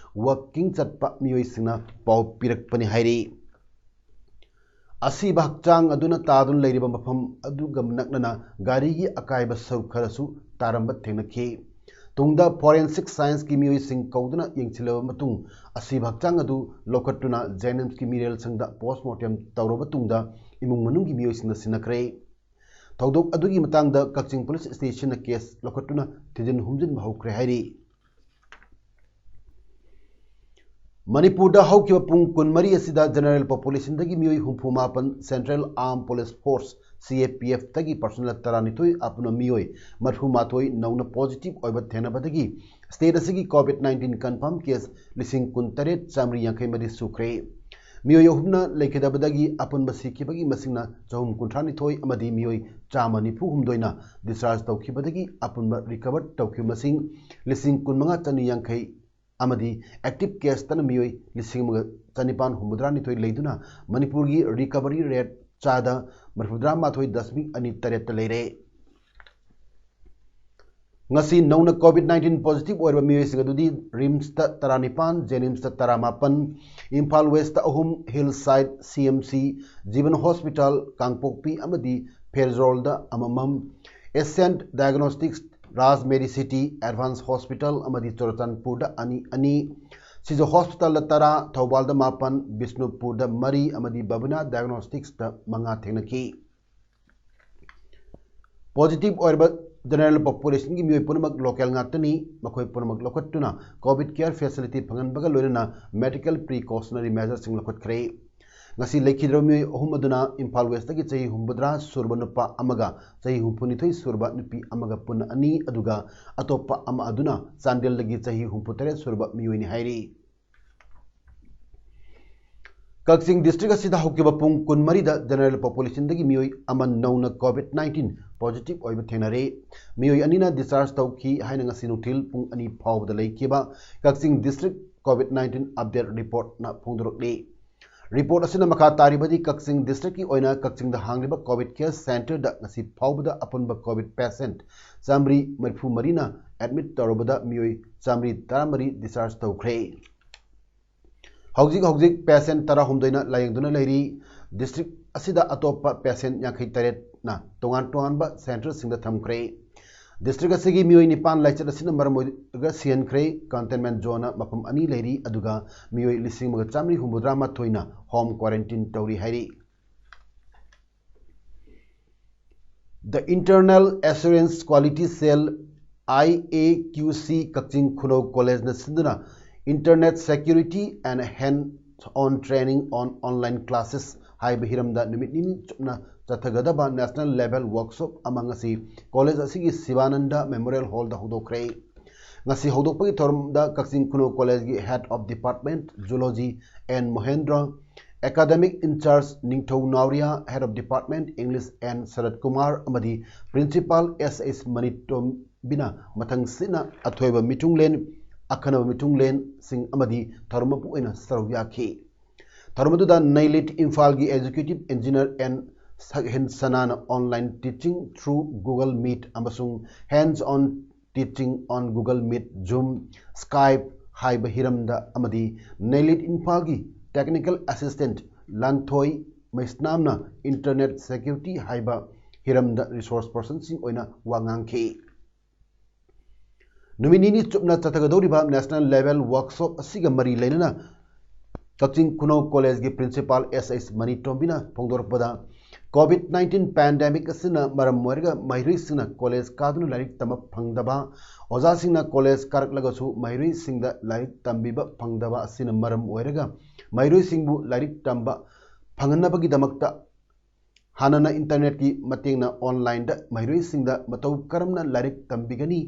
walking ꯆꯠꯄ ꯃꯤꯑꯣꯏꯁꯤꯡꯅ ꯄꯥꯎ ꯄꯤꯔꯛꯄꯅꯤ ꯍꯥꯏꯔꯤ꯫ ꯑꯁꯤꯕ ꯍꯛꯆꯥꯡ ꯑꯗꯨꯅ ꯇꯥꯗꯨꯅ ꯂꯩꯔꯤꯕ ꯃꯐꯝ ꯑꯗꯨꯒ ꯅꯛꯅꯅ ꯒꯥꯔꯤꯒꯤ ꯑꯀꯥꯏꯕ ꯁꯔꯨꯛ ꯈꯔꯁꯨ ꯇꯥꯔꯝꯕ ꯊꯦꯡꯅꯈꯤ꯫ ꯇꯨꯡꯗ forensic scienceꯀꯤ ꯃꯤꯑꯣꯏꯁꯤꯡ ꯀꯧꯗꯨꯅ ꯌꯦꯡꯁꯤꯜꯂꯕ ꯃꯇꯨꯡ ꯑꯁꯤꯕ ꯍꯛꯆꯥꯡ ꯑꯗꯨ ꯂꯧꯈꯠꯇꯨꯅ JNIMSꯀꯤ ꯃꯤꯔꯦꯜꯁꯪꯗ postmortem ꯇꯧꯔꯕ ꯇꯨꯡꯗ ꯏꯃꯨꯡ ꯃꯅꯨꯡꯒꯤ ꯃꯤꯑꯣꯏꯁꯤꯡꯅ ꯁꯤꯟꯅꯈ꯭ꯔꯦ꯫ ꯊꯧꯗꯣꯛ ꯑꯗꯨꯒꯤ ꯃꯇꯥꯡꯗ ꯀꯛꯆꯤꯡ police stationꯅ case ꯂꯧꯈꯠꯇꯨꯅ ꯊꯤꯖꯤꯟ ꯍꯨꯝꯖꯤꯟꯕ ꯍꯧꯈ꯭ꯔꯦ ꯍꯥꯏꯔꯤ꯫ ꯃꯅꯤꯄꯨꯔꯗ ꯍꯧꯈꯤꯕ ꯄꯨꯡ ꯀꯨꯟꯃꯔꯤ ꯑꯁꯤꯗ general populationꯗꯒꯤ ꯃꯤꯑꯣꯏ ꯍꯨꯝꯐꯨ ꯃꯥꯄꯟ, Central Armed Police Force, C A P Fꯇꯒꯤ personnel ꯇꯔꯥꯅꯤꯊꯣꯏ, ꯑꯄꯨꯟꯕ ꯃꯤꯑꯣꯏ ꯃꯔꯤꯐꯨ ꯃꯥꯊꯣꯏ ꯅꯧꯅ positive ꯑꯣꯏꯕ ꯊꯦꯡꯅꯕꯗꯒꯤ state ꯑꯁꯤꯒꯤ COVID nineteen confirm case ꯂꯤꯁꯤꯡ ꯀꯨꯟꯇꯔꯦꯠ ꯆꯥꯃꯔꯤ ꯌꯥꯡꯈꯩ ꯃꯔꯤ ꯁꯨꯈ꯭ꯔꯦ꯫ ꯃꯤꯑꯣꯏ ꯑꯍꯨꯝꯅ ꯂꯩꯈꯤꯗꯕꯗꯒꯤ ꯑꯄꯨꯟꯕ ꯁꯤꯈꯤꯕꯒꯤ ꯃꯁꯤꯡꯅ ꯆꯍꯨꯝ ꯀꯨꯟꯊ꯭ꯔꯥ ꯅꯤꯊꯣꯏ ꯑꯃꯗꯤ ꯃꯤꯑꯣꯏ ꯆꯥꯝꯃ ꯅꯤꯐꯨ ꯍꯨꯝꯗꯣꯏꯅ discharge ꯇꯧꯈꯤꯕꯗꯒꯤ ꯑꯄꯨꯟꯕ recover ꯇꯧꯈꯤꯕ ꯃꯁꯤꯡ ꯂꯤꯁꯤꯡ ꯀꯨꯟꯃꯉꯥ ꯆꯅꯤ ꯌꯥꯡꯈꯩ ꯑꯃꯗꯤ active caseꯇꯅ ꯃꯤꯑꯣꯏ ꯂꯤꯁꯤꯡ ꯑꯃꯒ ꯆꯅꯤꯄꯥꯟ ꯍꯨꯝꯐꯨꯇꯔꯥ ꯅꯤꯊꯣꯏ ꯂꯩꯗꯨꯅ ꯃꯅꯤꯄꯨꯔꯒꯤ recovery rate ꯆꯥꯗ ꯃꯔꯤꯐꯨꯇꯔꯥ ꯃꯥꯊꯣꯏ ꯗꯁꯃꯤꯛ ꯑꯅꯤ ꯇꯔꯦꯠꯇ ꯂꯩꯔꯦ꯫ ꯉꯁꯤ ꯅꯧꯅ COVID nineteen positive ꯑꯣꯏꯔꯕ ꯃꯤꯑꯣꯏꯁꯤꯡ ꯑꯗꯨꯗꯤ RIMSꯇ ꯇꯔꯥꯅꯤꯄꯥꯟ, JNIMSꯇ ꯇꯔꯥꯃꯥꯄꯟ, ꯏꯝꯐꯥꯜ Westꯇ ꯑꯍꯨꯝ, Hillside C M C, Jeevan Hospital, ꯀꯥꯡꯄꯣꯛꯄꯤ ꯑꯃꯗꯤ ꯐꯦꯔꯖꯣꯜꯗ ꯑꯃꯃꯝ, Ascent Diagnostics, Raj Medicity, Advance Hospital ꯑꯃꯗꯤ ꯆꯨꯔꯆꯥꯟꯄꯨꯔꯗ ꯑꯅꯤ ꯑꯅꯤ, ꯁꯤꯖ Hospitalꯗ ꯇꯔꯥ, ꯊꯧꯕꯥꯜꯗ ꯃꯥꯄꯟ, ꯕꯤꯁꯅꯨꯄꯨꯔꯗ ꯃꯔꯤ ꯑꯃꯗꯤ ꯕꯕꯤꯅꯥ Diagnosticsꯇ ꯃꯉꯥ ꯊꯦꯡꯅꯈꯤ꯫ Positive ꯑꯣꯏꯔꯕ general populationꯒꯤ ꯃꯤꯑꯣꯏ ꯄꯨꯝꯅꯃꯛ local ꯉꯥꯛꯇꯅꯤ꯫ ꯃꯈꯣꯏ ꯄꯨꯝꯅꯃꯛ ꯂꯧꯈꯠꯇꯨꯅ COVID care facility ꯐꯪꯍꯟꯕꯒ ꯂꯣꯏꯅꯅ medical precautionary measureꯁꯤꯡ ꯂꯧꯈꯠꯈ꯭ꯔꯦ꯫ ꯉꯁꯤ ꯂꯩꯈꯤꯗ꯭ꯔꯕ ꯃꯤꯑꯣꯏ ꯑꯍꯨꯝ ꯑꯗꯨꯅ ꯏꯝꯐꯥꯜ Westꯇꯒꯤ ꯆꯍꯤ ꯍꯨꯝꯐꯨꯇꯔꯥ ꯁꯨꯔꯕ ꯅꯨꯄꯥ ꯑꯃꯒ ꯆꯍꯤ ꯍꯨꯝꯐꯨꯅꯤꯊꯣꯏ ꯁꯨꯔꯕ ꯅꯨꯄꯤ ꯑꯃꯒ ꯄꯨꯟꯅ ꯑꯅꯤ, ꯑꯗꯨꯒ ꯑꯇꯣꯞꯄ ꯑꯃ ꯑꯗꯨꯅ ꯆꯥꯟꯗꯦꯜꯗꯒꯤ ꯆꯍꯤ ꯍꯨꯝꯐꯨꯇꯔꯦꯠ ꯁꯨꯔꯕ ꯃꯤꯑꯣꯏꯅꯤ ꯍꯥꯏꯔꯤ꯫ ꯀꯛꯆꯤꯡ district ꯑꯁꯤꯗ ꯍꯧꯈꯤꯕ ꯄꯨꯡ ꯀꯨꯟꯃꯔꯤꯗ general populationꯗꯒꯤ ꯃꯤꯑꯣꯏ ꯑꯃ ꯅꯧꯅ COVID nineteen positive ꯑꯣꯏꯕ ꯊꯦꯡꯅꯔꯦ꯫ ꯃꯤꯑꯣꯏ ꯑꯅꯤꯅ discharge ꯇꯧꯈꯤ ꯍꯥꯏꯅ ꯉꯁꯤ ꯅꯨꯡꯊꯤꯜ ꯄꯨꯡ ꯑꯅꯤ ꯐꯥꯎꯕꯗ ꯂꯩꯈꯤꯕ ꯀꯛꯆꯤꯡ district COVID nineteen update reportꯅ ꯐꯣꯡꯗꯣꯔꯛꯂꯤ꯫ Report ꯑꯁꯤꯅ ꯃꯈꯥ ꯇꯥꯔꯤꯕꯗꯤ ꯀꯛꯆꯤꯡ districtꯀꯤ ꯑꯣꯏꯅ ꯀꯛꯆꯤꯡꯗ ꯍꯥꯡꯂꯤꯕ COVID care centreꯗ ꯉꯁꯤ ꯐꯥꯎꯕꯗ ꯑꯄꯨꯟꯕ COVID patient ꯆꯥꯃꯔꯤ ꯃꯔꯤꯐꯨ ꯃꯔꯤꯅ admit ꯇꯧꯔꯕꯗ ꯃꯤꯑꯣꯏ ꯆꯥꯃꯔꯤ ꯇꯔꯥꯃꯔꯤ discharge ꯇꯧꯈ꯭ꯔꯦ꯫ ꯍꯧꯖꯤꯛ ꯍꯧꯖꯤꯛ patient ꯇꯔꯥꯍꯨꯝꯗꯣꯏꯅ ꯂꯥꯌꯦꯡꯗꯨꯅ ꯂꯩꯔꯤ꯫ District ꯑꯁꯤꯗ ꯑꯇꯣꯞꯄ patient ꯌꯥꯡꯈꯩ ꯇꯔꯦꯠꯅ ꯇꯣꯉꯥꯟ ꯇꯣꯉꯥꯟꯕ centreꯁꯤꯡꯗ ꯊꯝꯈ꯭ꯔꯦ꯫ District ꯑꯁꯤꯒꯤ ꯃꯤꯑꯣꯏ ꯅꯤꯄꯥꯟ ꯂꯥꯏꯆꯠ ꯑꯁꯤꯅ ꯃꯔꯝ ꯑꯣꯏꯔꯒ ꯁꯤꯍꯟꯈ꯭ꯔꯦ꯫ Containment zoneꯅ ꯃꯐꯝ ꯑꯅꯤ ꯂꯩꯔꯤ, ꯑꯗꯨꯒ ꯃꯤꯑꯣꯏ ꯂꯤꯁꯤꯡ ꯑꯃꯒ ꯆꯥꯃꯔꯤ ꯍꯨꯝꯐꯨꯇꯔꯥ ꯃꯥꯊꯣꯏꯅ home quarantine ꯇꯧꯔꯤ ꯍꯥꯏꯔꯤ꯫ The Internal Assurance Quality Cell, I A Q C, ꯀꯛꯆꯤꯡ ꯈꯨꯅꯧ collegeꯅ ꯁꯤꯟꯗꯨꯅ Internet Security and Hands-on Training on Online Classes ꯍꯥꯏꯕ ꯍꯤꯔꯝꯗ ꯅꯨꯃꯤꯠ ꯅꯤꯅꯤ ꯆꯨꯞꯅ ꯆꯠꯊꯒꯗꯕ national level workshop ꯑꯃ ꯉꯁꯤ college ꯑꯁꯤꯒꯤ ꯁꯤꯕꯥꯅꯟꯗ Memorial Hallꯗ ꯍꯧꯗꯣꯛꯈ꯭ꯔꯦ꯫ ꯉꯁꯤ ꯍꯧꯗꯣꯛꯄꯒꯤ ꯊꯧꯔꯝꯗ ꯀꯛꯆꯤꯡ ꯈꯨꯅꯧ collegeꯀꯤ Head of Department Zoology N Mohendra, Academic in-charge ꯅꯤꯡꯊꯧ ꯅꯥꯎꯔꯤꯌꯥ, Head of Department English N Sarat Kumar ꯑꯃꯗꯤ Principal S H ꯃꯅꯤꯇꯣꯝꯕꯤꯅ ꯃꯊꯪꯁꯤꯠꯅ ꯑꯊꯣꯏꯕ ꯃꯤꯊꯨꯡꯂꯦꯟ, ꯑꯈꯟꯅꯕ ꯃꯤꯊꯨꯡꯂꯦꯟꯁꯤꯡ ꯑꯃꯗꯤ ꯊꯧꯔꯝ ꯃꯄꯨ ꯑꯣꯏꯅ ꯁꯔꯨꯛ ꯌꯥꯈꯤ꯫ ꯊꯧꯔꯝ ꯑꯗꯨꯗ ꯅꯩꯂꯤꯠ ꯏꯝꯐꯥꯜꯒꯤ Executive Engineer N ꯁꯛꯍꯦꯟ ꯁꯅꯥꯅ online teaching through Google Meet ꯑꯃꯁꯨꯡ Hands-on Teaching on Google Meet, Zoom, Skype ꯍꯥꯏꯕ ꯍꯤꯔꯝꯗ ꯑꯃꯗꯤ ꯅꯩꯂꯤꯠ ꯏꯝꯐꯥꯜꯒꯤ Technical Assistant ꯂꯥꯟꯊꯣꯏ ꯃꯩꯁꯅꯥꯝꯅ Internet Security ꯍꯥꯏꯕ ꯍꯤꯔꯝꯗ resource personꯁꯤꯡ ꯑꯣꯏꯅ ꯋꯥ ꯉꯥꯡꯈꯤ꯫ ꯅꯨꯃꯤꯠ ꯅꯤꯅꯤ ꯆꯨꯞꯅ ꯆꯠꯊꯒꯗꯧꯔꯤꯕ national level workshop ꯑꯁꯤꯒ ꯃꯔꯤ ꯂꯩꯅꯅ ꯀꯛꯆꯤꯡ ꯈꯨꯅꯧ collegeꯀꯤ Principal S H ꯃꯅꯤꯇꯣꯝꯕꯤꯅ ꯐꯣꯡꯗꯣꯔꯛꯄꯗ, COVID nineteen pandemic ꯑꯁꯤꯅ ꯃꯔꯝ ꯑꯣꯏꯔꯒ ꯃꯍꯩꯔꯣꯏꯁꯤꯡꯅ college ꯀꯥꯗꯨꯅ ꯂꯥꯏꯔꯤꯛ ꯇꯝꯕ ꯐꯪꯗꯕ, ꯑꯣꯖꯥꯁꯤꯡꯅ college ꯀꯥꯔꯛꯂꯒꯁꯨ ꯃꯍꯩꯔꯣꯏꯁꯤꯡꯗ ꯂꯥꯏꯔꯤꯛ ꯇꯝꯕꯤꯕ ꯐꯪꯗꯕ ꯑꯁꯤꯅ ꯃꯔꯝ ꯑꯣꯏꯔꯒ ꯃꯍꯩꯔꯣꯏꯁꯤꯡꯕꯨ ꯂꯥꯏꯔꯤꯛ ꯇꯝꯕ ꯐꯪꯍꯟꯅꯕꯒꯤꯗꯃꯛꯇ ꯍꯥꯟꯅꯅ internetꯀꯤ ꯃꯇꯦꯡꯅ onlineꯗ ꯃꯍꯩꯔꯣꯏꯁꯤꯡꯗ ꯃꯇꯧ ꯀꯔꯝꯅ ꯂꯥꯏꯔꯤꯛ ꯇꯝꯕꯤꯒꯅꯤ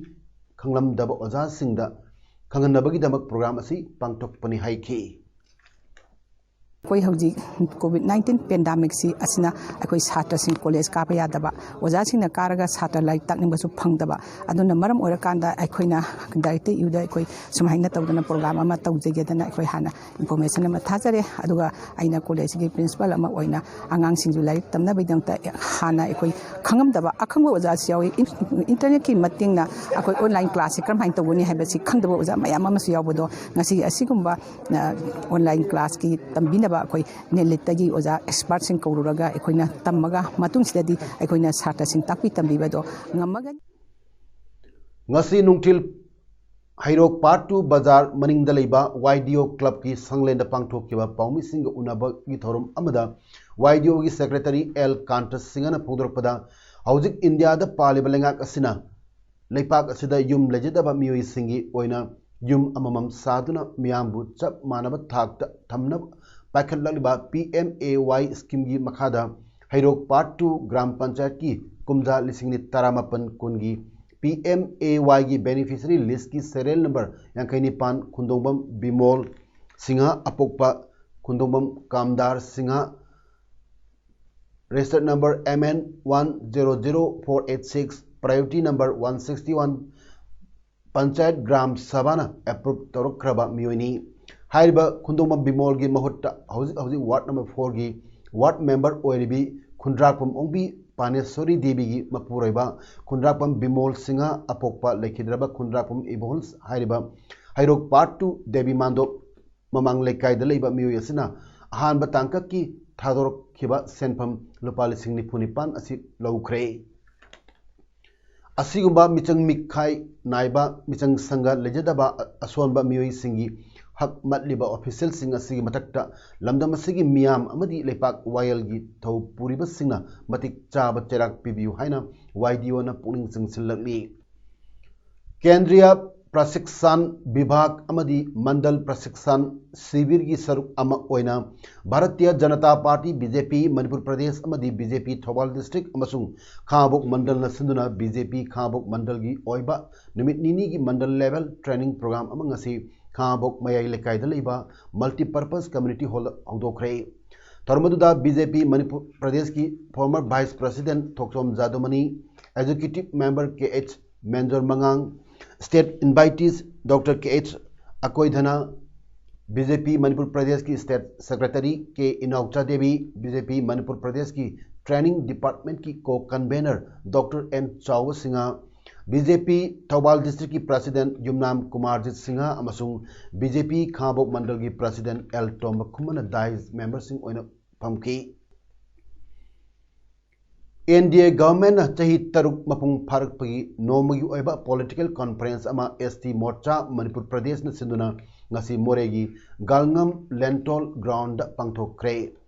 ꯈꯪꯂꯝꯗꯕ ꯑꯣꯖꯥꯁꯤꯡꯗ ꯈꯪꯍꯟꯅꯕꯒꯤꯗꯃꯛ program ꯑꯁꯤ ꯄꯥꯡꯊꯣꯛꯄꯅꯤ ꯍꯥꯏꯈꯤ꯫ ꯑꯩꯈꯣꯏ ꯍꯧꯖꯤꯛ COVID nineteen pandemicꯁꯤ ꯑꯁꯤꯅ ꯑꯩꯈꯣꯏ ꯁꯥꯇ꯭ꯔꯁꯤꯡ college ꯀꯥꯕ ꯌꯥꯗꯕ, ꯑꯣꯖꯥꯁꯤꯡꯅ ꯀꯥꯔꯒ ꯁꯥꯇ꯭ꯔ ꯂꯥꯏꯔꯤꯛ ꯇꯥꯛꯅꯤꯡꯕꯁꯨ ꯐꯪꯗꯕ, ꯑꯗꯨꯅ ꯃꯔꯝ ꯑꯣꯏꯔꯀꯥꯟꯗ ꯑꯩꯈꯣꯏꯅ directed youꯗ ꯑꯩꯈꯣꯏ ꯁꯨꯃꯥꯏꯅ ꯇꯧꯗꯅ program ꯑꯃ ꯇꯧꯖꯒꯦꯗꯅ ꯑꯩꯈꯣꯏ ꯍꯥꯟꯅ information ꯑꯃ ꯊꯥꯖꯔꯦ꯫ ꯑꯗꯨꯒ ꯑꯩꯅ collegeꯀꯤ principal ꯑꯃ ꯑꯣꯏꯅ ꯑꯉꯥꯡꯁꯤꯡꯁꯨ ꯂꯥꯏꯔꯤꯛ ꯇꯝꯅꯕꯒꯤꯗꯃꯛꯇ ꯍꯥꯟꯅ ꯑꯩꯈꯣꯏ ꯈꯪꯉꯝꯗꯕ ꯑꯈꯪꯕ ꯑꯣꯖꯥꯁꯨ ꯌꯥꯎꯏ꯫ In- internetꯀꯤ ꯃꯇꯦꯡꯅ ꯑꯩꯈꯣꯏ online classꯁꯦ ꯀꯔꯝꯍꯥꯏꯅ ꯇꯧꯒꯅꯤ ꯍꯥꯏꯕꯁꯤ ꯈꯪꯗꯕ ꯑꯣꯖꯥ ꯃꯌꯥꯝ ꯑꯃꯁꯨ ꯌꯥꯎꯕꯗꯣ ꯉꯁꯤꯒꯤ ꯑꯁꯤꯒꯨꯝꯕ ꯑ, online classꯀꯤ ꯇꯝꯕꯤꯅꯕ ꯑꯩꯈꯣꯏ ꯅꯩꯂꯤꯠꯇꯒꯤ ꯑꯣꯖꯥ expertꯁꯤꯡ ꯀꯧꯔꯨꯔꯒ ꯑꯩꯈꯣꯏꯅ ꯇꯝꯃꯒ ꯃꯇꯨꯡꯁꯤꯗꯗꯤ ꯑꯩꯈꯣꯏꯅ ꯁꯥꯇ꯭ꯔꯁꯤꯡ ꯇꯥꯛꯄꯤ ꯇꯝꯕꯤꯕꯗꯣ ꯉꯝꯃꯒꯅꯤ꯫ ꯉꯁꯤ ꯅꯨꯡꯊꯤꯜ ꯍꯩꯔꯣꯛ Part two ꯕꯖꯥꯔ ꯃꯅꯤꯡꯗ ꯂꯩꯕ YDO clubꯀꯤ ꯁꯪꯂꯦꯟꯗ ꯄꯥꯡꯊꯣꯛꯈꯤꯕ ꯄꯥꯎꯃꯤꯁꯤꯡꯒ ꯎꯅꯕꯒꯤ ꯊꯧꯔꯝ ꯑꯃꯗ YDOꯒꯤ secretary L ꯀꯥꯟꯇ ꯁꯤꯡꯍꯅ ꯐꯣꯡꯗꯣꯔꯛꯄꯗ, ꯍꯧꯖꯤꯛ ꯏꯟꯗꯤꯌꯥꯗ ꯄꯥꯜꯂꯤꯕ ꯂꯩꯉꯥꯛ ꯑꯁꯤꯅ ꯂꯩꯄꯥꯛ ꯑꯁꯤꯗ ꯌꯨꯝ ꯂꯩꯖꯗꯕ ꯃꯤꯑꯣꯏꯁꯤꯡꯒꯤ ꯑꯣꯏꯅ ꯌꯨꯝ ꯑꯃꯃꯝ ꯁꯥꯗꯨꯅ ꯃꯤꯌꯥꯝꯕꯨ ꯆꯞ ꯃꯥꯟꯅꯕ ꯊꯥꯛꯇ ꯊꯝꯅꯕ ꯄꯥꯏꯈꯠꯂꯛꯂꯤꯕ ꯄꯤ ꯑꯦꯝ ꯑꯦ ꯋꯥꯏ ꯁ꯭ꯀꯤꯝꯒꯤ ꯃꯈꯥꯗ ꯍꯩꯔꯣꯛ ꯄꯥꯔꯠ ꯇꯨ ꯒ꯭ꯔꯥꯝ ꯄꯟꯆꯥꯌꯠꯀꯤ ꯀꯨꯝꯖꯥ ꯂꯤꯁꯤꯡ ꯑꯅꯤ ꯇꯔꯥꯃꯥꯄꯟ ꯀꯨꯟꯒꯤ ꯄꯤ ꯑꯦꯝ ꯑꯦ ꯋꯥꯏꯒꯤ ꯕꯦꯅꯤꯐꯤꯁꯔꯤ ꯂꯤꯁꯀꯤ ꯁꯦꯔꯤꯌꯦꯜ ꯅꯝꯕꯔ ꯌꯥꯡꯈꯩ ꯅꯤꯄꯥꯟ ꯈꯨꯟꯗꯣꯡꯕꯝ ꯕꯤꯃꯣꯜ ꯁꯤꯡꯍ, ꯑꯄꯣꯛꯄ ꯈꯨꯟꯗꯣꯡꯕꯝ Kamdar Singh, register number M N one zero zero four eight six, priority number one sixty one, panchayat gram ꯁꯚꯥꯅ ꯑꯦꯄ꯭ꯔꯨꯞ ꯇꯧꯔꯛꯈ꯭ꯔꯕ ꯃꯤꯑꯣꯏꯅꯤ꯫ ꯍꯥꯏꯔꯤꯕ ꯈꯨꯟꯗꯣꯡꯕꯝ ꯕꯤꯃꯣꯜꯒꯤ ꯃꯍꯨꯠꯇ ꯍꯧꯖꯤꯛ ꯍꯧꯖꯤꯛ ꯋꯥꯔꯗ ꯅꯝꯕꯔ ꯐꯣꯔꯒꯤ ꯋꯥꯔꯗ ꯃꯦꯝꯕꯔ ꯑꯣꯏꯔꯤꯕꯤ ꯈꯨꯟꯗ꯭ꯔꯥꯛꯄꯝ ꯑꯣꯡꯕꯤ ꯄꯥꯅꯦꯁꯣꯔꯤ ꯗꯦꯕꯤꯒꯤ ꯃꯄꯨꯔꯣꯏꯕ ꯈꯨꯟꯗ꯭ꯔꯥꯛꯄꯝ ꯕꯤꯃꯣꯜ ꯁꯤꯡꯍ, ꯑꯄꯣꯛꯄ ꯂꯩꯈꯤꯗ꯭ꯔꯕ ꯈꯨꯟꯗ꯭ꯔꯥꯛꯄꯝ ꯏꯕꯣꯜ ꯍꯥꯏꯔꯤꯕ ꯍꯩꯔꯣꯛ ꯄꯥꯔꯠ ꯇꯨ ꯗꯦꯕꯤ ꯃꯥꯟꯗꯣꯞ ꯃꯃꯥꯡ ꯂꯩꯀꯥꯏꯗ ꯂꯩꯕ ꯃꯤꯑꯣꯏ ꯑꯁꯤꯅ ꯑꯍꯥꯟꯕ ꯇꯥꯡꯀꯛꯀꯤ ꯊꯥꯗꯣꯔꯛꯈꯤꯕ ꯁꯦꯟꯐꯝ ꯂꯨꯄꯥ ꯂꯤꯁꯤꯡ ꯅꯤꯐꯨ ꯅꯤꯄꯥꯟ ꯑꯁꯤ ꯂꯧꯈ꯭ꯔꯦ꯫ ꯑꯁꯤꯒꯨꯝꯕ ꯃꯤꯆꯪ ꯃꯤꯈꯥꯏ ꯅꯥꯏꯕ ꯃꯤꯆꯪ ꯁꯪꯒ ꯂꯩꯖꯗꯕ ꯑꯁꯣꯟꯕ ꯃꯤꯑꯣꯏꯁꯤꯡꯒꯤ ꯍꯛ ꯃꯠꯂꯤꯕ ꯑꯣꯐꯤꯁꯤꯌꯦꯜꯁꯤꯡ ꯑꯁꯤꯒꯤ ꯃꯊꯛꯇ ꯂꯝꯗꯝ ꯑꯁꯤꯒꯤ ꯃꯤꯌꯥꯝ ꯑꯃꯗꯤ ꯂꯩꯄꯥꯛ ꯋꯥꯌꯦꯜꯒꯤ ꯊꯧ ꯄꯨꯔꯤꯕꯁꯤꯡꯅ ꯃꯇꯤꯛ ꯆꯥꯕ ꯆꯩꯔꯥꯛ ꯄꯤꯕꯤꯌꯨ ꯍꯥꯏꯅ ꯋꯥꯏ ꯗꯤ ꯑꯣꯅ ꯄꯨꯛꯅꯤꯡ ꯆꯤꯡꯁꯤꯜꯂꯛꯂꯤ꯫ ꯀꯦꯟꯗ꯭ꯔꯤꯌꯥ ꯄ꯭ꯔꯁꯤꯛꯁꯥꯟ ꯕꯤꯚꯥꯒ ꯑꯃꯗꯤ ꯃꯟꯗꯜ ꯄ꯭ꯔꯁꯤꯛꯁꯥꯟ ꯁꯤꯕꯤꯔꯒꯤ ꯁꯔꯨꯛ ꯑꯃ ꯑꯣꯏꯅ Bharatiya Janata party, B J P, Manipur Pradesh ꯑꯃꯗꯤ ꯕꯤ ꯖꯦ ꯄꯤ ꯊꯧꯕꯥꯜ ꯗꯤꯁꯇ꯭ꯔꯤꯛ ꯑꯃꯁꯨꯡ ꯈꯥꯉꯕꯣꯛ ꯃꯟꯗꯜꯅ ꯁꯤꯟꯗꯨꯅ ꯕꯤ ꯖꯦ ꯄꯤ ꯈꯥꯉꯕꯣꯛ ꯃꯟꯗꯜꯒꯤ ꯑꯣꯏꯕ ꯅꯨꯃꯤꯠ ꯅꯤꯅꯤꯒꯤ ꯃꯟꯗꯜ ꯂꯦꯚꯦꯜ ꯇ꯭ꯔꯦꯅꯤꯡ ꯄ꯭ꯔꯣꯒ꯭ꯔꯥꯝ ꯑꯃ ꯉꯁꯤ ꯈꯥꯉꯕꯣꯛ ꯃꯌꯥꯏ ꯂꯩꯀꯥꯏꯗ ꯂꯩꯕ ꯃꯜꯇꯤꯄꯔꯄꯁ ꯀꯝꯃ꯭ꯌꯨꯅꯤꯇꯤ ꯍꯣꯜꯗ ꯍꯧꯗꯣꯛꯈ꯭ꯔꯦ꯫ ꯊꯧꯔꯝ ꯑꯗꯨꯗ ꯕꯤ ꯖꯦ ꯄꯤ ꯃꯅꯤꯄꯨꯔ ꯄ꯭ꯔꯗꯦꯁꯀꯤ ꯐꯣꯔꯃꯔ ꯚꯥꯏꯁ ꯄ꯭ꯔꯁꯤꯗꯦꯟꯠ ꯊꯣꯛꯆꯣꯝ ꯖꯥꯗꯨꯃꯅꯤ, ꯑꯦꯛꯖꯤꯀ꯭ꯌꯨꯇꯤꯚ ꯃꯦꯝꯕꯔ ꯀꯦ ꯑꯩꯆ ꯃꯦꯟꯖꯣꯔ ꯃꯉꯥꯡ, ꯁ꯭ꯇꯦꯠ ꯏꯟꯚꯥꯏꯇꯤꯁ ꯗꯣꯛꯇꯔ ꯀꯦ H ꯑꯀꯣꯏꯊꯅ, B J P Manipur ꯄ꯭ꯔꯗꯦꯁꯀꯤ ꯁ꯭ꯇꯦꯠ ꯁꯦꯀ꯭ꯔꯦꯇꯔꯤ ꯀꯦ ꯏꯅꯥꯎꯆꯥ Devi, B J P Manipur ꯄ꯭ꯔꯗꯦꯁꯀꯤ ꯇ꯭ꯔꯦꯅꯤꯡ ꯗꯤꯄꯥꯔꯠꯃꯦꯟꯠꯀꯤ ꯀꯣ ꯀꯟꯚꯦꯅꯔ ꯗꯣꯛꯇꯔ ꯑꯦꯟ ꯆꯥꯎꯕ ꯁꯤꯡꯍ, ꯕꯤ ꯖꯦ ꯄꯤ ꯊꯧꯕꯥꯜ ꯗꯤꯁꯇ꯭ꯔꯤꯛꯀꯤ ꯄ꯭ꯔꯁꯤꯗꯦꯟꯠ ꯌꯨꯝꯅꯥꯝ ꯀꯨꯃꯥꯔꯖꯤꯠ ꯁꯤꯡꯍ ꯑꯃꯁꯨꯡ ꯕꯤ ꯖꯦ ꯄꯤ ꯈꯥꯉꯕꯣꯛ ꯃꯟꯗꯜꯒꯤ ꯄ꯭ꯔꯁꯤꯗꯦꯟꯠ ꯑꯦꯜ ꯇꯣꯝꯕ ꯈꯨꯃꯟꯅ dice ꯃꯦꯝꯕꯔꯁꯤꯡ ꯑꯣꯏꯅ ꯐꯝꯈꯤ꯫ N D ꯑꯦ ꯒꯚꯔꯟꯃꯦꯟꯠꯅ ꯆꯍꯤ ꯇꯔꯨꯛ ꯃꯄꯨꯡ ꯐꯥꯔꯛꯄꯒꯤ ꯅꯣꯡꯃꯒꯤ ꯑꯣꯏꯕ ꯄꯣꯂꯤꯇꯤꯀꯦꯜ ꯀꯣꯟꯐ꯭ꯔꯦꯟꯁ ꯑꯃ ꯑꯦꯁ ꯇꯤ ꯃꯣꯔꯆꯥ ꯃꯅꯤꯄꯨꯔ ꯄ꯭ꯔꯗꯦꯁꯅ ꯁꯤꯟꯗꯨꯅ ꯉꯁꯤ ꯃꯣꯔꯦꯒꯤ ꯒꯥꯜꯉꯝ ꯂꯦꯟꯇꯣꯜ ꯒ꯭ꯔꯥꯎꯟꯗ ꯄꯥꯡꯊꯣꯛꯈ꯭ꯔꯦ꯫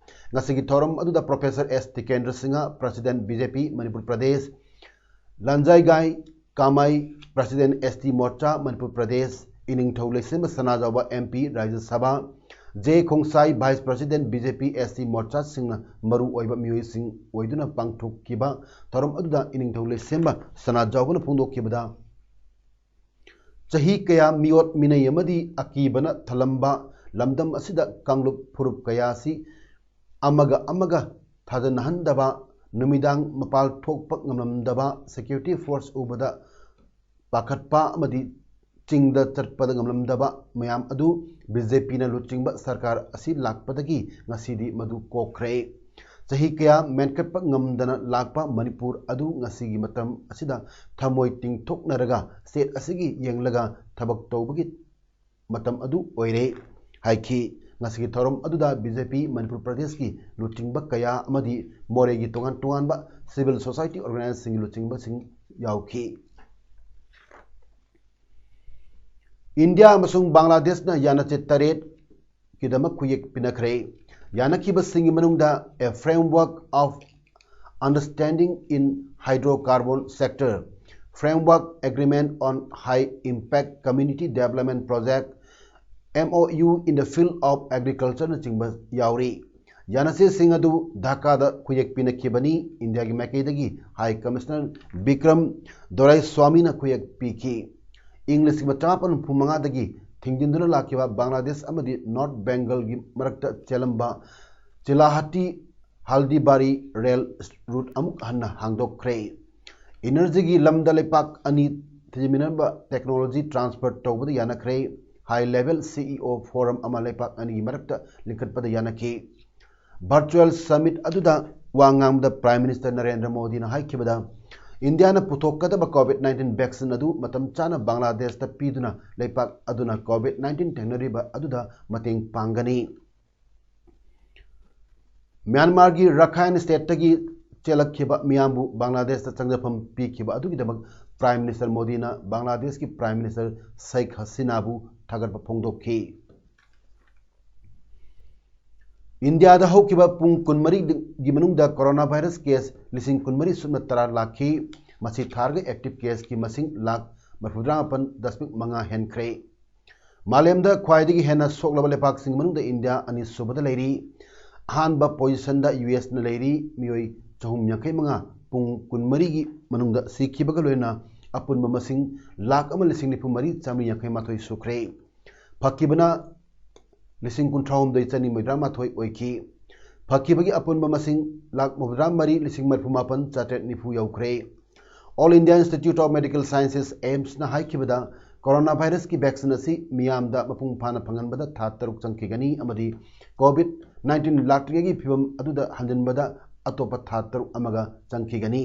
ꯉꯁꯤꯒꯤ ꯊꯧꯔꯝ ꯑꯗꯨꯗ professor S Tikendra Singh, president B J P Manipur Pradesh, Lanjaigai Kamai, president S T morcha Manipur Pradesh, ꯏꯅꯤꯡꯊꯧ ꯂꯩꯁꯦꯝꯕ ꯁꯅꯥꯖꯥꯎꯕ M P, ꯔꯥꯖ꯭ꯌ ꯁꯚꯥ, J ꯈꯣꯡꯁꯥꯏ, Vice President, B J P, S T Morcha ꯁꯤꯡꯅ ꯃꯔꯨ ꯑꯣꯏꯕ ꯃꯤꯑꯣꯏꯁꯤꯡ ꯑꯣꯏꯗꯨꯅ ꯄꯥꯡꯊꯣꯛꯈꯤꯕ ꯊꯧꯔꯝ ꯑꯗꯨꯗ ꯏꯅꯤꯡꯊꯧ ꯂꯩꯁꯦꯝꯕ ꯁꯅꯥꯖꯥꯎꯕꯅ ꯐꯣꯡꯗꯣꯛꯈꯤꯕꯗ, ꯆꯍꯤ ꯀꯌꯥ ꯃꯤꯑꯣꯠ ꯃꯤꯅꯩ ꯑꯃꯗꯤ ꯑꯀꯤꯕꯅ ꯊꯜꯂꯝꯕ ꯂꯝꯗꯝ ꯑꯁꯤꯗ ꯀꯥꯡꯂꯨꯞ ꯐꯨꯔꯨꯞ ꯀꯌꯥ ꯑꯁꯤ ꯑꯃꯒ ꯑꯃꯒ ꯊꯥꯖꯅꯍꯟꯗꯕ, ꯅꯨꯃꯤꯗꯥꯡ ꯃꯄꯥꯜ ꯊꯣꯛꯄ ꯉꯝꯂꯝꯗꯕ, security force ꯎꯕꯗ ꯄꯥꯈꯠꯄ ꯑꯃꯗꯤ ꯆꯤꯡꯗ ꯆꯠꯄꯗ ꯉꯝꯂꯝꯗꯕ ꯃꯌꯥꯝ ꯑꯗꯨ B J Pꯅ ꯂꯨꯆꯤꯡꯕ ꯁꯔꯀꯥꯔ ꯑꯁꯤ ꯂꯥꯛꯄꯗꯒꯤ ꯉꯁꯤꯗꯤ ꯃꯗꯨ ꯀꯣꯛꯈ꯭ꯔꯦ꯫ ꯆꯍꯤ ꯀꯌꯥ ꯃꯦꯟꯈꯠꯄ ꯉꯝꯗꯅ ꯂꯥꯛꯄ ꯃꯅꯤꯄꯨꯔ ꯑꯗꯨ ꯉꯁꯤꯒꯤ ꯃꯇꯝ ꯑꯁꯤꯗ ꯊꯃꯣꯏ ꯇꯤꯡꯊꯣꯛꯅꯔꯒ state ꯑꯁꯤꯒꯤ ꯌꯦꯡꯂꯒ ꯊꯕꯛ ꯇꯧꯕꯒꯤ ꯃꯇꯝ ꯑꯗꯨ ꯑꯣꯏꯔꯦ ꯍꯥꯏꯈꯤ꯫ ꯉꯁꯤꯒꯤ ꯊꯧꯔꯝ ꯑꯗꯨꯗ B J P ꯃꯅꯤꯄꯨꯔ ꯄ꯭ꯔꯗꯦꯁꯀꯤ ꯂꯨꯆꯤꯡꯕ ꯀꯌꯥ ꯑꯃꯗꯤ ꯃꯣꯔꯦꯒꯤ ꯇꯣꯉꯥꯟ ꯇꯣꯉꯥꯟꯕ civil society organizationꯁꯤꯡꯒꯤ ꯂꯨꯆꯤꯡꯕꯁꯤꯡ ꯌꯥꯎꯈꯤ꯫ ꯏꯟꯗꯤꯌꯥ ꯑꯃꯁꯨꯡ ꯕꯪꯒ꯭ꯂꯥꯗꯦꯁꯅ ꯌꯥꯅꯆꯦ ꯇꯔꯦꯠꯀꯤꯗꯃꯛ ꯈꯨꯌꯦꯛ ꯄꯤꯅꯈ꯭ꯔꯦ꯫ ꯌꯥꯅꯈꯤꯕꯁꯤꯡꯒꯤ ꯃꯅꯨꯡꯗ A Framework of Understanding in Hydrocarbon Sector, Framework Agreement on High Impact Community Development Project, M O U in the Field of Agricultureꯅꯆꯤꯡꯕ ꯌꯥꯎꯔꯤ꯫ ꯌꯥꯅꯆꯦꯁꯤꯡ ꯑꯗꯨ ꯙꯥꯀꯥꯗ ꯈꯨꯌꯦꯛ ꯄꯤꯅꯈꯤꯕꯅꯤ꯫ ꯏꯟꯗꯤꯌꯥꯒꯤ ꯃꯥꯏꯀꯩꯗꯒꯤ High Commissioner ꯕꯤꯀ꯭ꯔꯝ ꯗꯣꯔꯥꯏꯁ꯭ꯋꯥꯃꯤꯅ ꯈꯨꯌꯦꯛ ꯄꯤꯈꯤ꯫ ꯏꯪ ꯂꯤꯁꯤꯡ ꯑꯃ ꯆꯃꯥꯄꯟ ꯍꯨꯝꯐꯨ ꯃꯉꯥꯗꯒꯤ ꯊꯤꯡꯖꯤꯟꯗꯨꯅ ꯂꯥꯛꯈꯤꯕ ꯕꯪꯒ꯭ꯂꯥꯗꯦꯁ ꯑꯃꯗꯤ ꯅꯣꯔꯠ ꯕꯦꯡꯒꯜꯒꯤ ꯃꯔꯛꯇ ꯆꯦꯜꯂꯝꯕ ꯆꯤꯂꯥꯍꯠꯇꯤ ꯍꯜꯗꯤꯕꯥꯔꯤ ꯔꯦꯜ ꯔꯨꯠ ꯑꯃꯨꯛ ꯍꯟꯅ ꯍꯥꯡꯗꯣꯛꯈ꯭ꯔꯦ꯫ ꯏꯅꯔꯖꯤꯒꯤ ꯂꯝꯗ ꯂꯩꯄꯥꯛ ꯑꯅꯤ ꯊꯤꯖꯤꯟꯃꯤꯟꯅꯕ technology transfer ꯇꯧꯕꯗ ꯌꯥꯅꯈ꯭ꯔꯦ꯫ High level C E O forum ꯑꯃ ꯂꯩꯄꯥꯛ ꯑꯅꯤꯒꯤ ꯃꯔꯛꯇ ꯂꯤꯡꯈꯠꯄꯗ ꯌꯥꯅꯈꯤ꯫ Virtual summit ꯑꯗꯨꯗ ꯋꯥ ꯉꯥꯡꯕꯗ Prime Minister ꯅꯔꯦꯟꯗ꯭ꯔ ꯃꯣꯗꯤꯅ ꯍꯥꯏꯈꯤꯕꯗ, ꯏꯟꯗꯤꯌꯥꯅ ꯄꯨꯊꯣꯛꯀꯗꯕ COVID nineteen vaccine ꯑꯗꯨ ꯃꯇꯝ ꯆꯥꯅ ꯕꯪꯒ꯭ꯂꯥꯗꯦꯁꯇ ꯄꯤꯗꯨꯅ ꯂꯩꯄꯥꯛ ꯑꯗꯨꯅ COVID nineteen ꯊꯦꯡꯅꯔꯤꯕ ꯑꯗꯨꯗ ꯃꯇꯦꯡ ꯄꯥꯡꯒꯅꯤ꯫ ꯃ꯭ꯌꯥꯟꯃꯥꯔꯒꯤ ꯔꯥꯈꯥꯏꯟ stateꯇꯒꯤ ꯆꯦꯜꯂꯛꯈꯤꯕ ꯃꯤꯌꯥꯝꯕꯨ ꯕꯪꯒ꯭ꯂꯥꯗꯦꯁꯇ ꯆꯪꯖꯐꯝ ꯄꯤꯈꯤꯕ ꯑꯗꯨꯒꯤꯗꯃꯛ Prime Minister ꯃꯣꯗꯤꯅ ꯕꯪꯒ꯭ꯂꯥꯗꯦꯁꯀꯤ Prime Minister ꯁꯦꯈ ꯍꯁꯤꯅꯥꯕꯨ ꯊꯥꯒꯠꯄ ꯐꯣꯡꯗꯣꯛꯈꯤ꯫ ꯏꯟꯗꯤꯌꯥꯗ ꯍꯧꯈꯤꯕ ꯄꯨꯡ ꯀꯨꯟꯃꯔꯤꯒꯤ ꯃꯅꯨꯡꯗ corona virus case ꯂꯤꯁꯤꯡ ꯀꯨꯟꯃꯔꯤ ꯁꯨꯞꯅ ꯇꯔꯥ ꯂꯥꯛꯈꯤ꯫ ꯃꯁꯤ ꯊꯥꯔꯒ active caseꯀꯤ ꯃꯁꯤꯡ ꯂꯥꯈ ꯃꯔꯤꯐꯨꯇꯔꯥ ꯃꯥꯄꯟ ꯗꯁꯃꯤꯛ ꯃꯉꯥ ꯍꯦꯟꯈ꯭ꯔꯦ꯫ ꯃꯥꯂꯦꯝꯗ ꯈ꯭ꯋꯥꯏꯗꯒꯤ ꯍꯦꯟꯅ ꯁꯣꯛꯂꯕ ꯂꯩꯄꯥꯛꯁꯤꯡꯒꯤ ꯃꯅꯨꯡꯗ ꯏꯟꯗꯤꯌꯥ ꯑꯅꯤꯁꯨꯕꯗ ꯂꯩꯔꯤ꯫ ꯑꯍꯥꯟꯕ ꯄꯣꯖꯤꯁꯟꯗ ꯌꯨ ꯑꯦꯁꯅ ꯂꯩꯔꯤ꯫ ꯃꯤꯑꯣꯏ ꯆꯍꯨꯝ ꯌꯥꯡꯈꯩ ꯃꯉꯥ ꯄꯨꯡ ꯀꯨꯟꯃꯔꯤꯒꯤ ꯃꯅꯨꯡꯗ ꯁꯤꯈꯤꯕꯒ ꯂꯣꯏꯅꯅ ꯑꯄꯨꯟꯕ ꯃꯁꯤꯡ ꯂꯥꯈ ꯑꯃ ꯂꯤꯁꯤꯡ ꯅꯤꯐꯨ ꯃꯔꯤ ꯆꯥꯃꯔꯤ ꯌꯥꯡꯈꯩ ꯃꯥꯊꯣꯏ ꯁꯨꯈ꯭ꯔꯦ꯫ ꯐꯈꯤꯕꯅ ꯂꯤꯁꯤꯡ ꯀꯨꯟꯊ꯭ꯔꯥ ꯍꯨꯝꯗꯣꯏ ꯆꯅꯤ ꯃꯧꯗ꯭ꯔꯥ ꯃꯥꯊꯣꯏ ꯑꯣꯏꯈꯤ꯫ ꯐꯈꯤꯕꯒꯤ ꯑꯄꯨꯟꯕ ꯃꯁꯤꯡ ꯂꯥꯈ ꯃꯧꯗ꯭ꯔꯥ ꯃꯔꯤ ꯂꯤꯁꯤꯡ ꯃꯔꯤꯐꯨ ꯃꯥꯄꯟ ꯆꯥꯇ꯭ꯔꯦꯠ ꯅꯤꯐꯨ ꯌꯧꯈ꯭ꯔꯦ꯫ All India Institute of Medical Sciences, ꯑꯦꯝꯁꯅ ꯍꯥꯏꯈꯤꯕꯗ, ꯀꯣꯔꯣꯅꯥ ꯚꯥꯏꯔꯁꯀꯤ ꯚꯦꯛꯁꯤꯟ ꯑꯁꯤ ꯃꯤꯌꯥꯝꯗ ꯃꯄꯨꯡ ꯐꯥꯅ ꯐꯪꯍꯟꯕꯗ ꯊꯥ ꯇꯔꯨꯛ ꯆꯪꯈꯤꯒꯅꯤ ꯑꯃꯗꯤ ꯀꯣꯚꯤꯗ ꯅꯥꯏꯟꯇꯤꯟ ꯂꯥꯛꯇ꯭ꯔꯤꯉꯩꯒꯤ ꯐꯤꯕꯝ ꯑꯗꯨꯗ ꯍꯟꯖꯤꯟꯕꯗ ꯑꯇꯣꯞꯄ ꯊꯥ ꯇꯔꯨꯛ ꯑꯃꯒ ꯆꯪꯈꯤꯒꯅꯤ꯫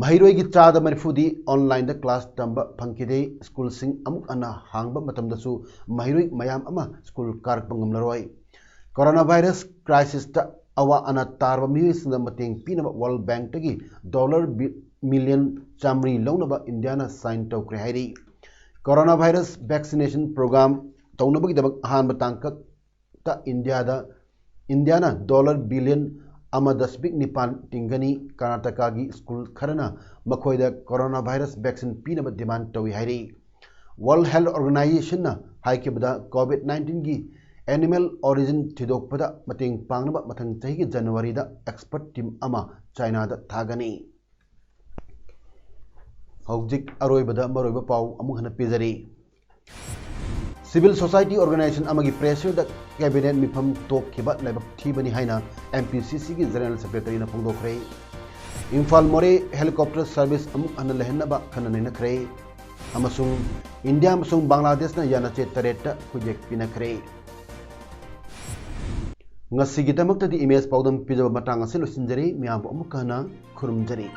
ꯃꯍꯩꯔꯣꯏꯒꯤ ꯆꯥꯗ ꯃꯔꯤꯐꯨꯗꯤ ꯑꯣꯟꯂꯥꯏꯟꯗ ꯀ꯭ꯂꯥꯁ ꯇꯝꯕ ꯐꯪꯈꯤꯗꯦ꯫ ꯁ꯭ꯀꯨꯜꯁꯤꯡ ꯑꯃꯨꯛ ꯍꯟꯅ ꯍꯥꯡꯕ ꯃꯇꯝꯗꯁꯨ ꯃꯍꯩꯔꯣꯏ ꯃꯌꯥꯝ ꯑꯃ ꯁ꯭ꯀꯨꯜ ꯀꯥꯔꯛꯄ ꯉꯝꯂꯔꯣꯏ꯫ ꯀꯣꯔꯣꯅꯥ ꯚꯥꯏꯔꯁ ꯀ꯭ꯔꯥꯏꯁꯤꯁꯇ ꯑꯋꯥ ꯑꯅꯥ ꯇꯥꯔꯕ ꯃꯤꯑꯣꯏꯁꯤꯡꯗ ꯃꯇꯦꯡ ꯄꯤꯅꯕ ꯋꯥꯔꯜ ꯕꯦꯡꯛꯇꯒꯤ ꯗꯣꯂꯔ ꯕꯤ-, ꯃꯤꯂꯤꯌꯟ ꯆꯥꯃꯔꯤ ꯂꯧꯅꯕ ꯏꯟꯗꯤꯌꯥꯅ ꯁꯥꯏꯟ ꯇꯧꯈ꯭ꯔꯦ ꯍꯥꯏꯔꯤ꯫ ꯀꯣꯔꯣꯅꯥ ꯚꯥꯏꯔꯁ ꯚꯦꯛꯁꯤꯅꯦꯁꯟ ꯄ꯭ꯔꯣꯒ꯭ꯔꯥꯝ ꯇꯧꯅꯕꯒꯤꯗꯃꯛ ꯑꯍꯥꯟꯕ ꯇꯥꯡꯀꯛꯇ ꯏꯟꯗꯤꯌꯥꯗ, ꯏꯟꯗꯤꯌꯥꯅ ꯗꯣꯂꯔ ꯕꯤꯂꯤꯌꯟ ꯑꯃ ꯗꯁꯃꯤꯛ ꯅꯤꯄꯥꯟ ꯇꯤꯡꯒꯅꯤ꯫ ꯀꯔꯅꯥꯇꯀꯥꯒꯤ ꯁ꯭ꯀꯨꯜ ꯈꯔꯅ ꯃꯈꯣꯏꯗ ꯀꯣꯔꯣꯅꯥ ꯚꯥꯏꯔꯁ ꯚꯦꯛꯁꯤꯟ ꯄꯤꯅꯕ ꯗꯤꯃꯥꯟ ꯇꯧꯏ ꯍꯥꯏꯔꯤ꯫ ꯋꯥꯔꯜ ꯍꯦꯜꯊ ꯑꯣꯔꯒꯅꯥꯏꯖꯦꯁꯟꯅ ꯍꯥꯏꯈꯤꯕꯗ, ꯀꯣꯚꯤꯗ ꯅꯥꯏꯟꯇꯤꯟꯒꯤ ꯑꯦꯅꯤꯃꯦꯜ ꯑꯣꯔꯤꯖꯤꯟ ꯊꯤꯗꯣꯛꯄꯗ ꯃꯇꯦꯡ ꯄꯥꯡꯅꯕ ꯃꯊꯪ ꯆꯍꯤꯒꯤ ꯖꯅꯋꯥꯔꯤꯗ ꯑꯦꯛꯁꯄꯔꯠ ꯇꯤꯝ ꯑꯃ ꯆꯥꯏꯅꯥꯗ ꯊꯥꯒꯅꯤ꯫ ꯍꯧꯖꯤꯛ ꯑꯔꯣꯏꯕꯗ ꯃꯔꯨꯑꯣꯏꯕ ꯄꯥꯎ ꯑꯃꯨꯛ ꯍꯟꯅ ꯄꯤꯖꯔꯤ꯫ ꯁꯤꯚꯤꯜ ꯁꯣꯁꯥꯏꯇꯤ ꯑꯣꯔꯒꯅꯥꯏꯖꯦꯁꯟ ꯑꯃꯒꯤ ꯄ꯭ꯔꯦꯁꯔꯗ ꯀꯦꯕꯤꯅꯦꯠ ꯃꯤꯐꯝ ꯇꯣꯛꯈꯤꯕ ꯂꯥꯏꯕꯛ ꯊꯤꯕꯅꯤ ꯍꯥꯏꯅ ꯑꯦꯝ ꯄꯤ ꯁꯤ ꯁꯤꯒꯤ ꯖꯦꯅꯔꯦꯜ ꯁꯦꯀ꯭ꯔꯦꯇꯔꯤꯅ ꯐꯣꯡꯗꯣꯛꯈ꯭ꯔꯦ꯫ ꯏꯝꯐꯥꯜ ꯃꯣꯔꯦ ꯍꯦꯂꯤꯀꯣꯞꯇꯔ ꯁꯔꯚꯤꯁ ꯑꯃꯨꯛ ꯍꯟꯅ ꯂꯩꯍꯟꯅꯕ ꯈꯟꯅ ꯅꯩꯅꯈ꯭ꯔꯦ꯫ ꯑꯃꯁꯨꯡ ꯏꯟꯗꯤꯌꯥ ꯑꯃꯁꯨꯡ ꯕꯪꯒ꯭ꯂꯥꯗꯦꯁꯅ ꯌꯥꯅꯆꯦ ꯇꯔꯦꯠꯇ ꯈꯨꯠꯌꯦꯛ ꯄꯤꯅꯈ꯭ꯔꯦ꯫ ꯉꯁꯤꯒꯤꯗꯃꯛꯇꯗꯤ ꯏꯃꯦꯖ ꯄꯥꯎꯗꯝ ꯄꯤꯖꯕ ꯃꯇꯥꯡ ꯑꯁꯤ ꯂꯣꯏꯁꯤꯟꯖꯔꯦ꯫ ꯃꯌꯥꯝꯕꯨ ꯑꯃꯨꯛꯀ ꯍꯟꯅ ꯈꯨꯔꯨꯝꯖꯔꯤ꯫